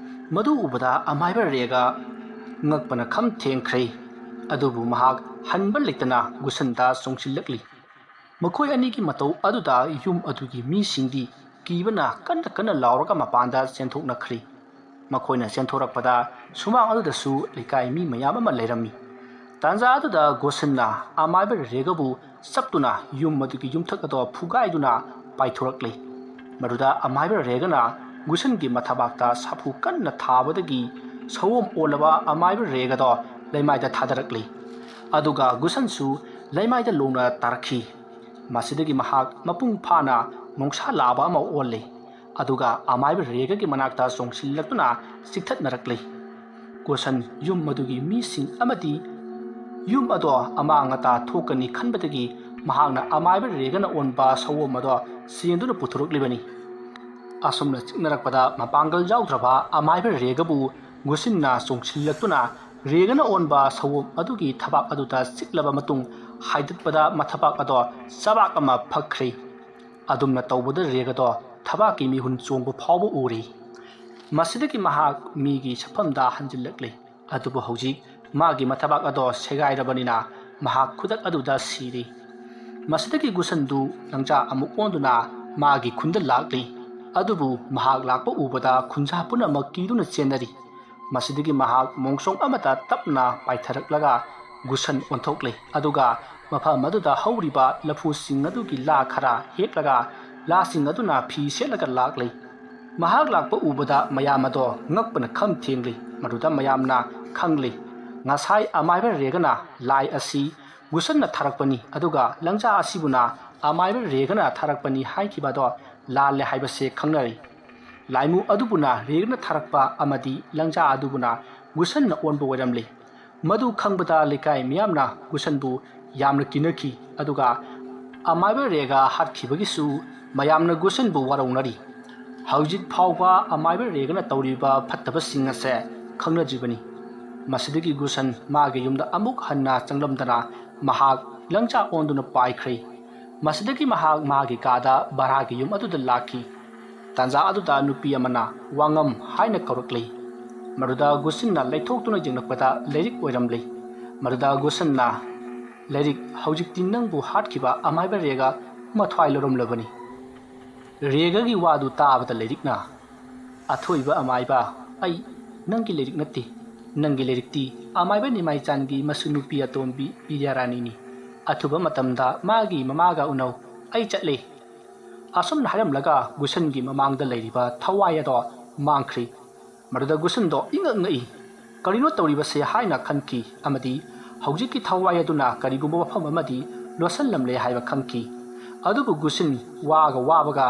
ꯃꯗꯨ ꯎꯕꯗ ꯑꯃꯥꯏꯕ ꯔꯦꯒ ꯉꯛꯄꯅ ꯈꯝ ꯊꯦꯡꯈ꯭ꯔꯦ꯫ ꯑꯗꯨꯕꯨ ꯃꯍꯥꯛ ꯍꯟꯕ ꯂꯩꯇꯅ ꯒꯨꯁꯟꯗ ꯆꯣꯡꯁꯤꯜꯂꯛꯂꯤ꯫ ꯃꯈꯣꯏ ꯑꯅꯤꯒꯤ ꯃꯇꯧ ꯑꯗꯨꯗ ꯌꯨꯝ ꯑꯗꯨꯒꯤ ꯃꯤꯁꯤꯡꯗꯤ ꯀꯤꯕꯅ ꯀꯟꯅ ꯀꯟꯅ ꯂꯥꯎꯔꯒ ꯃꯄꯥꯟꯗ ꯆꯦꯟꯊꯣꯛꯅꯈ꯭ꯔꯤ꯫ ꯃꯈꯣꯏꯅ ꯆꯦꯟꯊꯣꯔꯛꯄꯗ ꯁꯨꯃꯥꯡ ꯑꯗꯨꯗꯁꯨ ꯂꯩꯀꯥꯏ ꯃꯤ ꯃꯌꯥꯝ ꯑꯃ ꯂꯩꯔꯝꯃꯤ꯫ ꯇꯥꯟꯖꯥ ꯑꯗꯨꯗ ꯒꯣꯁꯟꯅ ꯑꯃꯥꯏꯕ ꯔꯦꯒꯕꯨ ꯆꯞꯇꯨꯅ ꯌꯨꯝ ꯑꯗꯨꯒꯤ ꯌꯨꯝꯊꯛ ꯑꯗꯣ ꯐꯨꯒꯥꯏꯗꯨꯅ ꯄꯥꯏꯊꯣꯔꯛꯂꯤ꯫ ꯃꯗꯨꯗ ꯑꯃꯥꯏꯕ ꯔꯦꯒꯅ ꯒꯨꯁꯟꯒꯤ ꯃꯊꯕꯥꯛꯇ ꯁꯥꯐꯨ ꯀꯟꯅ ꯊꯥꯕꯗꯒꯤ ꯁꯑꯣꯝ ꯑꯣꯜꯂꯕ ꯑꯃꯥꯏꯕ ꯔꯦꯒꯗꯣ ꯂꯩꯃꯥꯏꯗ ꯊꯥꯗꯔꯛꯂꯤ꯫ ꯑꯗꯨꯒ ꯒꯨꯁꯟꯁꯨ ꯂꯩꯃꯥꯏꯗ ꯂꯣꯡꯅ ꯇꯥꯔꯛꯈꯤ꯫ ꯃꯁꯤꯗꯒꯤ ꯃꯍꯥꯛ ꯃꯄꯨꯡ ꯐꯥꯅ ꯅꯣꯡꯁꯥ ꯂꯥꯕ ꯑꯃ ꯑꯣꯜꯂꯤ꯫ ꯑꯗꯨꯒ ꯑꯃꯥꯏꯕ ꯔꯦꯒꯒꯤ ꯃꯅꯥꯛꯇ ꯆꯣꯡꯁꯤꯜꯂꯛꯇꯨꯅ ꯆꯤꯛꯊꯠꯅꯔꯛꯂꯤ꯫ ꯒꯣꯁꯟ ꯌꯨꯝ ꯑꯗꯨꯒꯤ ꯃꯤꯁꯤꯡ ꯑꯃꯗꯤ ꯌꯨꯝ ꯑꯗꯣ ꯑꯃꯥꯡ ꯑꯇꯥ ꯊꯣꯛꯀꯅꯤ ꯈꯟꯕꯗꯒꯤ ꯃꯍꯥꯛꯅ ꯑꯃꯥꯏꯕ ꯔꯦꯒꯅ ꯑꯣꯟꯕ ꯁꯑꯣꯝ ꯑꯗꯣ ꯆꯦꯟꯗꯨꯅ ꯄꯨꯊꯣꯔꯛꯂꯤꯕꯅꯤ꯫ ꯑꯁꯨꯝꯅ ꯆꯤꯛꯅꯔꯛꯄꯗ ꯃꯄꯥꯡꯒꯜ ꯌꯥꯎꯗ꯭ꯔꯕ ꯑꯃꯥꯏꯕ ꯔꯦꯒꯕꯨ ꯒꯨꯁꯤꯟꯅ ꯆꯣꯡꯁꯤꯜꯂꯛꯇꯨꯅ ꯔꯦꯒꯅ ꯑꯣꯟꯕ ꯁꯑꯣꯝ ꯑꯗꯨꯒꯤ ꯊꯕꯥꯛ ꯑꯗꯨꯗ ꯆꯤꯛꯂꯕ ꯃꯇꯨꯡ ꯍꯥꯏꯗꯠꯄꯗ ꯃꯊꯕꯥꯛ ꯑꯗꯣ ꯆꯕꯥꯛ ꯑꯃ ꯐꯛꯈ꯭ꯔꯦ꯫ ꯑꯗꯨꯝꯅ ꯇꯧꯕꯗ ꯔꯦꯒ ꯑꯗꯣ ꯊꯕꯥꯛꯀꯤ ꯃꯤꯍꯨꯟ ꯆꯣꯡꯕ ꯐꯥꯎꯕ ꯎꯔꯤ꯫ ꯃꯁꯤꯗꯒꯤ ꯃꯍꯥꯛ ꯃꯤꯒꯤ ꯁꯛꯐꯝꯗ ꯍꯟꯖꯤꯜꯂꯛꯂꯤ꯫ ꯑꯗꯨꯕꯨ ꯍꯧꯖꯤꯛ ꯃꯥꯒꯤ ꯃꯊꯕꯥꯛ ꯑꯗꯣ ꯁꯦꯒꯥꯏꯔꯕꯅꯤꯅ ꯃꯍꯥꯛ ꯈꯨꯗꯛ ꯑꯗꯨꯗ ꯁꯤꯔꯦ꯫ ꯃꯁꯤꯗꯒꯤ ꯒꯨꯁꯟꯗꯨ ꯂꯪꯖꯥ ꯑꯃꯨꯛ ꯑꯣꯟꯗꯨꯅ ꯃꯥꯒꯤ ꯈꯨꯟꯗ ꯂꯥꯛꯂꯤ꯫ ꯑꯗꯨꯕꯨ ꯃꯍꯥꯛ ꯂꯥꯛꯄ ꯎꯕꯗ ꯈꯨꯟꯖꯥ ꯄꯨꯝꯅꯃꯛ ꯀꯤꯗꯨꯅ ꯆꯦꯟꯅꯔꯤ꯫ ꯃꯁꯤꯗꯒꯤ ꯃꯍꯥꯛ ꯃꯣꯡꯁꯣꯡ ꯑꯃꯗ ꯇꯞꯅ ꯄꯥꯏꯊꯔꯛꯂꯒ ꯒꯨꯁꯟ ꯑꯣꯟꯊꯣꯛꯂꯦ꯫ ꯑꯗꯨꯒ ꯃꯐꯝ ꯑꯗꯨꯗ ꯍꯧꯔꯤꯕ ꯂꯐꯨꯁꯤꯡ ꯑꯗꯨꯒꯤ ꯂꯥ ꯈꯔ ꯍꯦꯛꯂꯒ ꯂꯥꯁꯤꯡ ꯑꯗꯨꯅ ꯐꯤ ꯁꯦꯠꯂꯒ ꯂꯥꯛꯂꯦ꯫ ꯃꯍꯥꯛ ꯂꯥꯛꯄ ꯎꯕꯗ ꯃꯌꯥꯝ ꯑꯗꯣ ꯉꯛꯄꯅ ꯈꯝ ꯊꯦꯡꯂꯤ꯫ ꯃꯗꯨꯗ ꯃꯌꯥꯝꯅ ꯈꯪꯂꯤ, ꯉꯁꯥꯏ ꯑꯃꯥꯏꯕ ꯔꯦꯒꯅ ꯂꯥꯏ ꯑꯁꯤ ꯒꯨꯁꯟꯅ ꯊꯥꯔꯛꯄꯅꯤ, ꯑꯗꯨꯒ ꯂꯪꯖꯥ ꯑꯁꯤꯕꯨꯅ ꯑꯃꯥꯏꯕ ꯔꯦꯒꯅ ꯊꯥꯔꯛꯄꯅꯤ ꯍꯥꯏꯈꯤꯕ ꯑꯗꯣ ꯂꯥꯜꯂꯦ ꯍꯥꯏꯕꯁꯦ ꯈꯪꯅꯔꯤ꯫ ꯂꯥꯏꯃꯨ ꯑꯗꯨꯕꯨꯅ ꯔꯦꯒꯅ ꯊꯥꯔꯛꯄ ꯑꯃꯗꯤ ꯂꯪꯖꯥ ꯑꯗꯨꯕꯨꯅ ꯒꯨꯁꯟꯅ ꯑꯣꯟꯕ ꯑꯣꯏꯔꯝꯂꯤ꯫ ꯃꯗꯨ ꯈꯪꯕꯗ ꯂꯩꯀꯥꯏ ꯃꯤꯌꯥꯝꯅ ꯒꯨꯁꯟꯕꯨ ꯌꯥꯝꯅ ꯀꯤꯅꯈꯤ, ꯑꯗꯨꯒ ꯑꯃꯥꯏꯕ ꯔꯦꯒ ꯍꯥꯠꯈꯤꯕꯒꯤꯁꯨ ꯃꯌꯥꯝꯅ ꯒꯨꯁꯟꯕꯨ ꯋꯥꯔꯧꯅꯔꯤ꯫ ꯍꯧꯖꯤꯛ ꯐꯥꯎꯕ ꯑꯃꯥꯏꯕ ꯔꯦꯒꯅ ꯇꯧꯔꯤꯕ ꯐꯠꯇꯕꯁꯤꯡ ꯑꯁꯦ ꯈꯪꯅꯗ꯭ꯔꯤꯕꯅꯤ꯫ ꯃꯁꯤꯗꯒꯤ ꯒꯨꯁꯟ ꯃꯥꯒꯤ ꯌꯨꯝꯗ ꯑꯃꯨꯛ ꯍꯟꯅ ꯆꯪꯂꯝꯗꯅ ꯃꯍꯥꯛ ꯂꯪꯆꯥꯛ ꯑꯣꯟꯗꯨꯅ ꯄꯥꯏꯈ꯭ꯔꯦ꯫ ꯃꯁꯤꯗꯒꯤ ꯃꯍꯥꯛ ꯃꯥꯒꯤ ꯀꯥꯗ ꯚꯔꯥꯒꯤ ꯌꯨꯝ ꯑꯗꯨꯗ ꯂꯥꯛꯈꯤ꯫ ꯇꯥꯟꯖꯥ ꯑꯗꯨꯗ ꯅꯨꯄꯤ ꯑꯃꯅ ꯋꯥꯉꯝ ꯍꯥꯏꯅ ꯀꯧꯔꯛꯂꯤ꯫ ꯃꯗꯨꯗ ꯒꯨꯁꯟꯅ ꯂꯩꯊꯣꯛꯇꯨꯅ ꯌꯦꯡꯂꯛꯄꯗ ꯂꯥꯏꯔꯤꯛ ꯑꯣꯏꯔꯝꯂꯦ꯫ ꯃꯗꯨꯗ ꯒꯨꯁꯟꯅ, "ꯂꯥꯏꯔꯤꯛ, ꯍꯧꯖꯤꯛꯇꯤ ꯅꯪꯕꯨ ꯍꯥꯠꯈꯤꯕ ꯑꯃꯥꯏꯕ ꯔꯦꯒ ꯃꯊ꯭ꯋꯥꯏ ꯂꯧꯔꯝꯂꯕꯅꯤ꯫ ꯔꯦꯒꯒꯤ ꯋꯥꯗꯨ ꯇꯥꯕꯗ ꯂꯥꯏꯔꯤꯛꯅ, 'ꯑꯊꯣꯏꯕ ꯑꯃꯥꯏꯕ, ꯑꯩ ꯅꯪꯒꯤ ꯂꯥꯏꯔꯤꯛ ꯅꯠꯇꯦ꯫ ꯅꯪꯒꯤ ꯂꯥꯏꯔꯤꯛꯇꯤ ꯑꯃꯥꯏꯕ ꯅꯤꯃꯥꯏꯆꯥꯟꯒꯤ ꯃꯁꯨ ꯅꯨꯄꯤ ꯑꯇꯣꯝꯕꯤ ꯕꯤꯗ꯭ꯌꯥꯔꯥꯅꯤꯅꯤ꯫ ꯑꯊꯨꯕ ꯃꯇꯝꯗ ꯃꯥꯒꯤ ꯃꯃꯥꯒ ꯎꯅꯧ꯫ ꯑꯩ ꯆꯠꯂꯦ"꯫ ꯑꯁꯨꯝꯅ ꯍꯥꯏꯔꯝꯂꯒ ꯒꯨꯁꯟꯒꯤ ꯃꯃꯥꯡꯗ ꯂꯩꯔꯤꯕ ꯊꯋꯥꯏ ꯑꯗꯣ ꯃꯥꯡꯈ꯭ꯔꯤ꯫ ꯃꯗꯨꯗ ꯒꯨꯁꯟꯗꯣ ꯏꯉꯛ ꯉꯛꯏ꯫ "ꯀꯔꯤꯅꯣ ꯇꯧꯔꯤꯕꯁꯦ?" ꯍꯥꯏꯅ ꯈꯟꯈꯤ ꯑꯃꯗꯤ ꯍꯧꯖꯤꯛꯀꯤ ꯊꯋꯥꯏ ꯑꯗꯨꯅ ꯀꯔꯤꯒꯨꯝꯕ ꯃꯐꯝ ꯑꯃꯗꯤ ꯂꯣꯠꯁꯤꯜꯂꯝꯂꯦ ꯍꯥꯏꯕ ꯈꯪꯈꯤ꯫ ꯑꯗꯨꯕꯨ ꯒꯨꯁꯟ ꯋꯥꯒ ꯋꯥꯕꯒ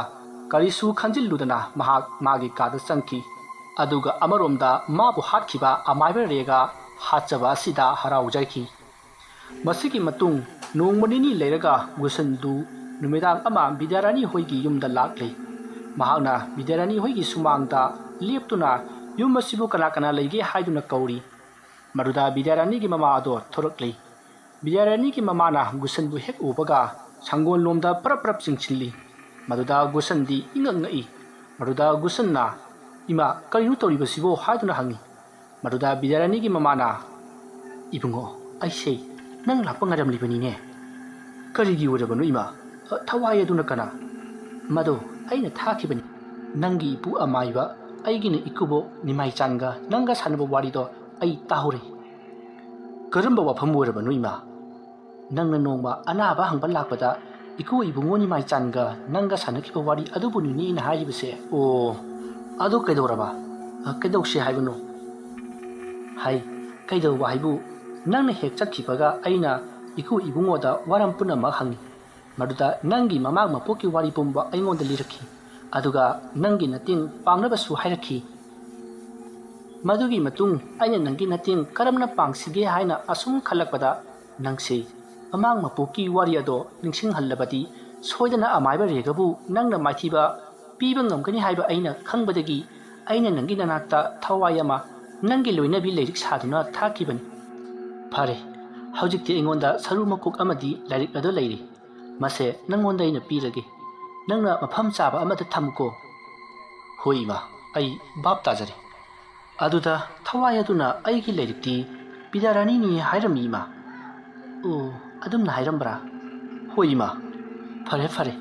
ꯀꯔꯤꯁꯨ ꯈꯟꯖꯤꯜꯂꯨꯗꯅ ꯃꯍꯥꯛ ꯃꯥꯒꯤ ꯀꯥꯗ ꯆꯪꯈꯤ꯫ ꯑꯗꯨꯒ ꯑꯃꯔꯣꯝꯗ ꯃꯥꯕꯨ ꯍꯥꯠꯈꯤꯕ ꯑꯃꯥꯏꯕ ꯔꯦꯒ ꯍꯥꯠꯆꯕ ꯑꯁꯤꯗ ꯍꯔꯥꯎꯖꯈꯤ꯫ ꯃꯁꯤꯒꯤ ꯃꯇꯨꯡ ꯅꯣꯡꯃ ꯅꯤꯅꯤ ꯂꯩꯔꯒ ꯒꯨꯁꯟꯗꯨ ꯅꯨꯃꯤꯗꯥꯡ ꯑꯃ ꯕꯤꯗ꯭ꯌꯥꯔꯥꯅꯤ ꯍꯣꯏꯒꯤ ꯌꯨꯝꯗ ꯂꯥꯛꯂꯦ꯫ ꯃꯍꯥꯛꯅ ꯕꯤꯗ꯭ꯌꯥꯔꯥꯅꯤ ꯍꯣꯏꯒꯤ ꯁꯨꯃꯥꯡꯗ ꯂꯦꯞꯇꯨꯅ ꯌꯨꯝ ꯑꯁꯤꯕꯨ ꯀꯅꯥ ꯀꯅꯥ ꯂꯩꯒꯦ ꯍꯥꯏꯗꯨꯅ ꯀꯧꯔꯤ꯫ ꯃꯗꯨꯗ ꯕꯤꯗ꯭ꯌꯥꯔꯥꯅꯤꯒꯤ ꯃꯃꯥ ꯑꯗꯣ ꯊꯣꯔꯛꯂꯤ꯫ ꯕꯤꯗ꯭ꯌꯥꯔꯥꯅꯤꯒꯤ ꯃꯃꯥꯅ ꯒꯨꯁꯟꯕꯨ ꯍꯦꯛ ꯎꯕꯒ ꯁꯪꯒꯣꯜ ꯂꯣꯝꯗ ꯄꯔꯞ ꯄꯔꯞ ꯆꯤꯡꯁꯤꯜꯂꯤ꯫ ꯃꯗꯨꯗ ꯒꯨꯁꯟꯗꯤ ꯏꯉꯛ ꯉꯛꯏ꯫ ꯃꯗꯨꯗ ꯒꯨꯁꯟꯅ, "ꯏꯃꯥ, ꯀꯔꯤꯅꯣ ꯇꯧꯔꯤꯕꯁꯤꯕꯣ?" ꯍꯥꯏꯗꯨꯅ ꯍꯪꯉꯤ꯫ ꯃꯗꯨꯗ ꯕꯤꯗ꯭ꯌꯥꯔꯥꯅꯤꯒꯤ ꯃꯃꯥꯅ, "ꯏꯕꯨꯡꯉꯣ, ꯑꯩꯁꯦ ꯅꯪ ꯂꯥꯛꯄ ꯉꯥꯏꯔꯝꯂꯤꯕꯅꯤꯅꯦ꯫ ꯀꯔꯤꯒꯤ ꯑꯣꯏꯔꯕꯅꯣ ꯏꯃꯥ? ꯑ, ꯊꯋꯥꯏ ꯑꯗꯨꯅ ꯀꯅꯥ? ꯃꯗꯣ ꯑꯩꯅ ꯊꯥꯈꯤꯕꯅꯤ꯫ ꯅꯪꯒꯤ ꯏꯄꯨ ꯑꯃꯥꯏꯕ, ꯑꯩꯒꯤꯅ ꯏꯀꯨꯕꯣꯛ ꯅꯤꯃꯥꯏꯆꯥꯟꯒ ꯅꯪꯒ ꯁꯥꯟꯅꯕ ꯋꯥꯔꯤꯗꯣ ꯑꯩ ꯇꯥꯍꯧꯔꯦ꯫ ꯀꯔꯝꯕ ꯋꯥꯐꯝ ꯑꯣꯏꯔꯕꯅꯣ ꯏꯃꯥ? ꯅꯪꯅ ꯅꯣꯡꯃ ꯑꯅꯥꯕ ꯍꯪꯕ ꯂꯥꯛꯄꯗ ꯏꯀꯨ ꯏꯕꯨꯡꯉꯣ ꯅꯤꯃꯥꯏꯆꯥꯟꯒ ꯅꯪꯒ ꯁꯥꯟꯅꯈꯤꯕ ꯋꯥꯔꯤ ꯑꯗꯨꯕꯨꯅꯤꯅꯦ ꯑꯩꯅ ꯍꯥꯏꯔꯤꯕꯁꯦ꯫ ꯑꯣ, ꯑꯗꯨ ꯀꯩꯗꯧꯔꯕ? ꯑ, ꯀꯩꯗꯧꯁꯦ ꯍꯥꯏꯕꯅꯣ? ꯍꯥꯏ, ꯀꯩꯗꯧꯕ ꯍꯥꯏꯕꯨ, ꯅꯪꯅ ꯍꯦꯛ ꯆꯠꯈꯤꯕꯒ ꯑꯩꯅ ꯏꯀꯨ ꯏꯕꯨꯡꯉꯣꯗ ꯋꯥꯔꯝ ꯄꯨꯝꯅꯃꯛ ꯍꯪꯉꯤ꯫ ꯃꯗꯨꯗ ꯅꯪꯒꯤ ꯃꯃꯥꯡ ꯃꯄꯣꯛꯀꯤ ꯋꯥꯔꯤ ꯄꯨꯝꯕ ꯑꯩꯉꯣꯟꯗ ꯂꯤꯔꯛꯈꯤ꯫ ꯑꯗꯨꯒ ꯅꯪꯒꯤ ꯃꯇꯦꯡ ꯄꯥꯡꯅꯕꯁꯨ ꯍꯥꯏꯔꯛꯈꯤ꯫ ꯃꯗꯨꯒꯤ ꯃꯇꯨꯡ ꯑꯩꯅ ꯅꯪꯒꯤ ꯃꯇꯦꯡ ꯀꯔꯝꯅ ꯄꯥꯡꯁꯤꯒꯦ ꯍꯥꯏꯅ ꯑꯁꯨꯝ ꯈꯜꯂꯛꯄꯗ, ꯅꯪꯁꯦ ꯃꯃꯥꯡ ꯃꯄꯣꯛꯀꯤ ꯋꯥꯔꯤ ꯑꯗꯣ ꯅꯤꯡꯁꯤꯡꯍꯜꯂꯕꯗꯤ ꯁꯣꯏꯗꯅ ꯑꯃꯥꯏꯕ ꯔꯦꯒꯕꯨ ꯅꯪꯅ ꯃꯥꯏꯊꯤꯕ ꯄꯤꯕ ꯉꯝꯒꯅꯤ ꯍꯥꯏꯕ ꯑꯩꯅ ꯈꯪꯕꯗꯒꯤ ꯑꯩꯅ ꯅꯪꯒꯤ ꯅꯅꯥꯛꯇ ꯊꯋꯥꯏ ꯑꯃ ꯅꯪꯒꯤ ꯂꯣꯏꯅꯕꯤ ꯂꯥꯏꯔꯤꯛ ꯁꯥꯗꯨꯅ ꯊꯥꯈꯤꯕꯅꯤ꯫ ꯐꯔꯦ, ꯍꯧꯖꯤꯛꯇꯤ ꯑꯩꯉꯣꯟꯗ ꯁꯔꯨ ꯃꯀꯣꯛ ꯑꯃꯗꯤ ꯂꯥꯏꯔꯤꯛ ꯑꯗꯨ ꯂꯩꯔꯦ꯫ ꯃꯁꯦ ꯅꯪꯉꯣꯟꯗ ꯑꯩꯅ ꯄꯤꯔꯒꯦ꯫ ꯅꯪꯅ ꯃꯐꯝ ꯆꯥꯕ ꯑꯃꯗ ꯊꯝꯃꯨꯀꯣ꯫ ꯍꯣꯏ ꯏꯃꯥ, ꯑꯩ ꯚꯥꯞ ꯇꯥꯖꯔꯦ꯫ ꯑꯗꯨꯗ ꯊꯋꯥꯏ ꯑꯗꯨꯅ ꯑꯩꯒꯤ ꯂꯥꯏꯔꯤꯛꯇꯤ ꯕꯤꯗ꯭ꯌꯥꯔꯥꯅꯤꯅꯤ ꯍꯥꯏꯔꯝꯃꯤ ꯏꯃꯥ꯫ ꯑꯣ, ꯑꯗꯨꯝꯅ ꯍꯥꯏꯔꯝꯕ꯭ꯔꯥ? ꯍꯣꯏ ꯏꯃꯥ꯫ ꯐꯔꯦ ꯐꯔꯦ,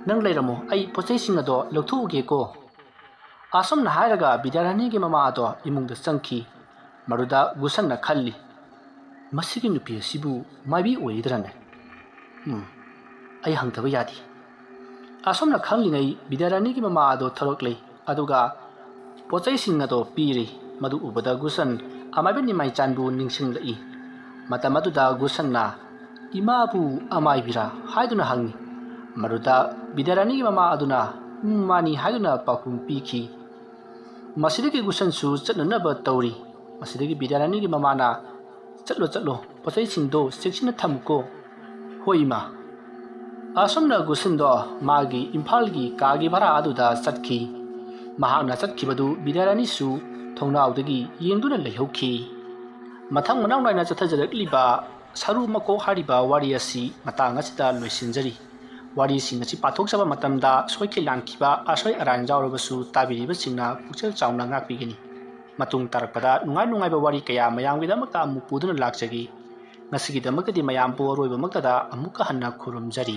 ꯅꯪ ꯂꯩꯔꯝꯃꯣ, ꯑꯩ ꯄꯣꯠꯆꯩꯁꯤꯡ ꯑꯗꯣ ꯂꯧꯊꯣꯛꯎꯒꯦꯀꯣ꯫ ꯑꯁꯨꯝꯅ ꯍꯥꯏꯔꯒ ꯕꯤꯗ꯭ꯌꯥꯔꯥꯅꯤꯒꯤ ꯃꯃꯥ ꯑꯗꯣ ꯏꯃꯨꯡꯗ ꯆꯪꯈꯤ꯫ ꯃꯗꯨꯗ ꯒꯨꯁꯟꯅ ꯈꯜꯂꯤ, "ꯃꯁꯤꯒꯤ ꯅꯨꯄꯤ ꯑꯁꯤꯕꯨ ꯃꯥꯏꯕꯤ ꯑꯣꯏꯔꯤꯗ꯭ꯔꯅꯦ? ꯎꯝ, ꯑꯩ ꯍꯪꯗꯕ ꯌꯥꯗꯦ"꯫ ꯑꯁꯨꯝꯅ ꯈꯜꯂꯤꯉꯩ ꯕꯤꯗ꯭ꯌꯥꯔꯥꯅꯤꯒꯤ ꯃꯃꯥ ꯑꯗꯣ ꯊꯣꯔꯛꯂꯦ, ꯑꯗꯨꯒ ꯄꯣꯠꯆꯩꯁꯤꯡ ꯑꯗꯣ ꯄꯤꯔꯤ꯫ ꯃꯗꯨ ꯎꯕꯗ ꯒꯨꯁꯟ ꯑꯃꯥꯏꯕ ꯅꯤꯃꯥꯏꯆꯥꯟꯕꯨ ꯅꯤꯡꯁꯤꯡꯂꯛꯏ꯫ ꯃꯇꯝ ꯑꯗꯨꯗ ꯒꯨꯁꯟꯅ, "ꯏꯃꯥꯕꯨ ꯑꯃꯥꯏꯕꯤꯔꯥ?" ꯍꯥꯏꯗꯨꯅ ꯍꯪꯉꯤ꯫ ꯃꯗꯨꯗ ꯕꯤꯗ꯭ꯌꯥꯔꯥꯅꯤꯒꯤ ꯃꯃꯥ ꯑꯗꯨꯅ, "ꯎꯝ, ꯃꯥꯅꯤ" ꯍꯥꯏꯗꯨꯅ ꯄꯥꯎꯈꯨꯝ ꯄꯤꯈꯤ꯫ ꯃꯁꯤꯗꯒꯤ ꯒꯨꯁꯟꯁꯨ ꯆꯠꯅꯅꯕ ꯇꯧꯔꯤ꯫ ꯃꯁꯤꯗꯒꯤ ꯕꯤꯗ꯭ꯌꯥꯔꯥꯅꯤꯒꯤ ꯃꯃꯥꯅ, "ꯆꯠꯂꯣ, ꯆꯠꯂꯣ, ꯄꯣꯠꯆꯩꯁꯤꯡꯗꯣ ꯆꯦꯛꯁꯤꯟꯅ ꯊꯝꯃꯨꯀꯣ"꯫ "ꯍꯣꯏ, ꯏꯃꯥ"꯫ ꯑꯁꯨꯝꯅ ꯒꯨꯁꯟꯗꯣ ꯃꯥꯒꯤ ꯏꯝꯐꯥꯜꯒꯤ ꯀꯥꯒꯤ ꯚꯔꯥ ꯑꯗꯨꯗ ꯆꯠꯈꯤ꯫ ꯃꯍꯥꯛꯅ ꯆꯠꯈꯤꯕꯗꯨ ꯕꯤꯗ꯭ꯌꯥꯔꯥꯅꯤꯁꯨ ꯊꯣꯡꯅꯥꯎꯗꯒꯤ ꯌꯦꯡꯗꯨꯅ ꯂꯩꯍꯧꯈꯤ꯫ ꯃꯊꯪ ꯃꯅꯥꯎ ꯅꯥꯏꯅ ꯆꯠꯊꯖꯔꯛꯂꯤꯕ ꯁꯔꯨ ꯃꯀꯣꯛ ꯍꯥꯏꯔꯤꯕ ꯋꯥꯔꯤ ꯑꯁꯤ ꯃꯇꯥꯡ ꯑꯁꯤꯗ ꯂꯣꯏꯁꯤꯟꯖꯔꯤ꯫ ꯋꯥꯔꯤꯁꯤꯡ ꯑꯁꯤ ꯄꯥꯊꯣꯛꯆꯕ ꯃꯇꯝꯗ ꯁꯣꯏꯈꯤ ꯂꯥꯟꯈꯤꯕ, ꯑꯁꯣꯏ ꯑꯔꯥꯟ ꯌꯥꯎꯔꯕꯁꯨ ꯇꯥꯕꯤꯔꯤꯕꯁꯤꯡꯅ ꯄꯨꯛꯆꯦꯜ ꯆꯥꯎꯅ ꯉꯥꯛꯄꯤꯒꯅꯤ꯫ ꯃꯇꯨꯡ ꯇꯥꯔꯛꯄꯗ ꯅꯨꯡꯉꯥꯏ ꯅꯨꯡꯉꯥꯏꯕ ꯋꯥꯔꯤ ꯀꯌꯥ ꯃꯌꯥꯝꯒꯤꯗꯃꯛꯇ ꯑꯃꯨꯛ ꯄꯨꯗꯨꯅ ꯂꯥꯛꯆꯒꯦ꯫ ꯉꯁꯤꯒꯤꯗꯃꯛꯇꯗꯤ ꯃꯌꯥꯝꯕꯨ ꯑꯔꯣꯏꯕꯃꯛꯇꯗ ꯑꯃꯨꯛꯀ ꯍꯟꯅ ꯈꯨꯔꯨꯝꯖꯔꯤ꯫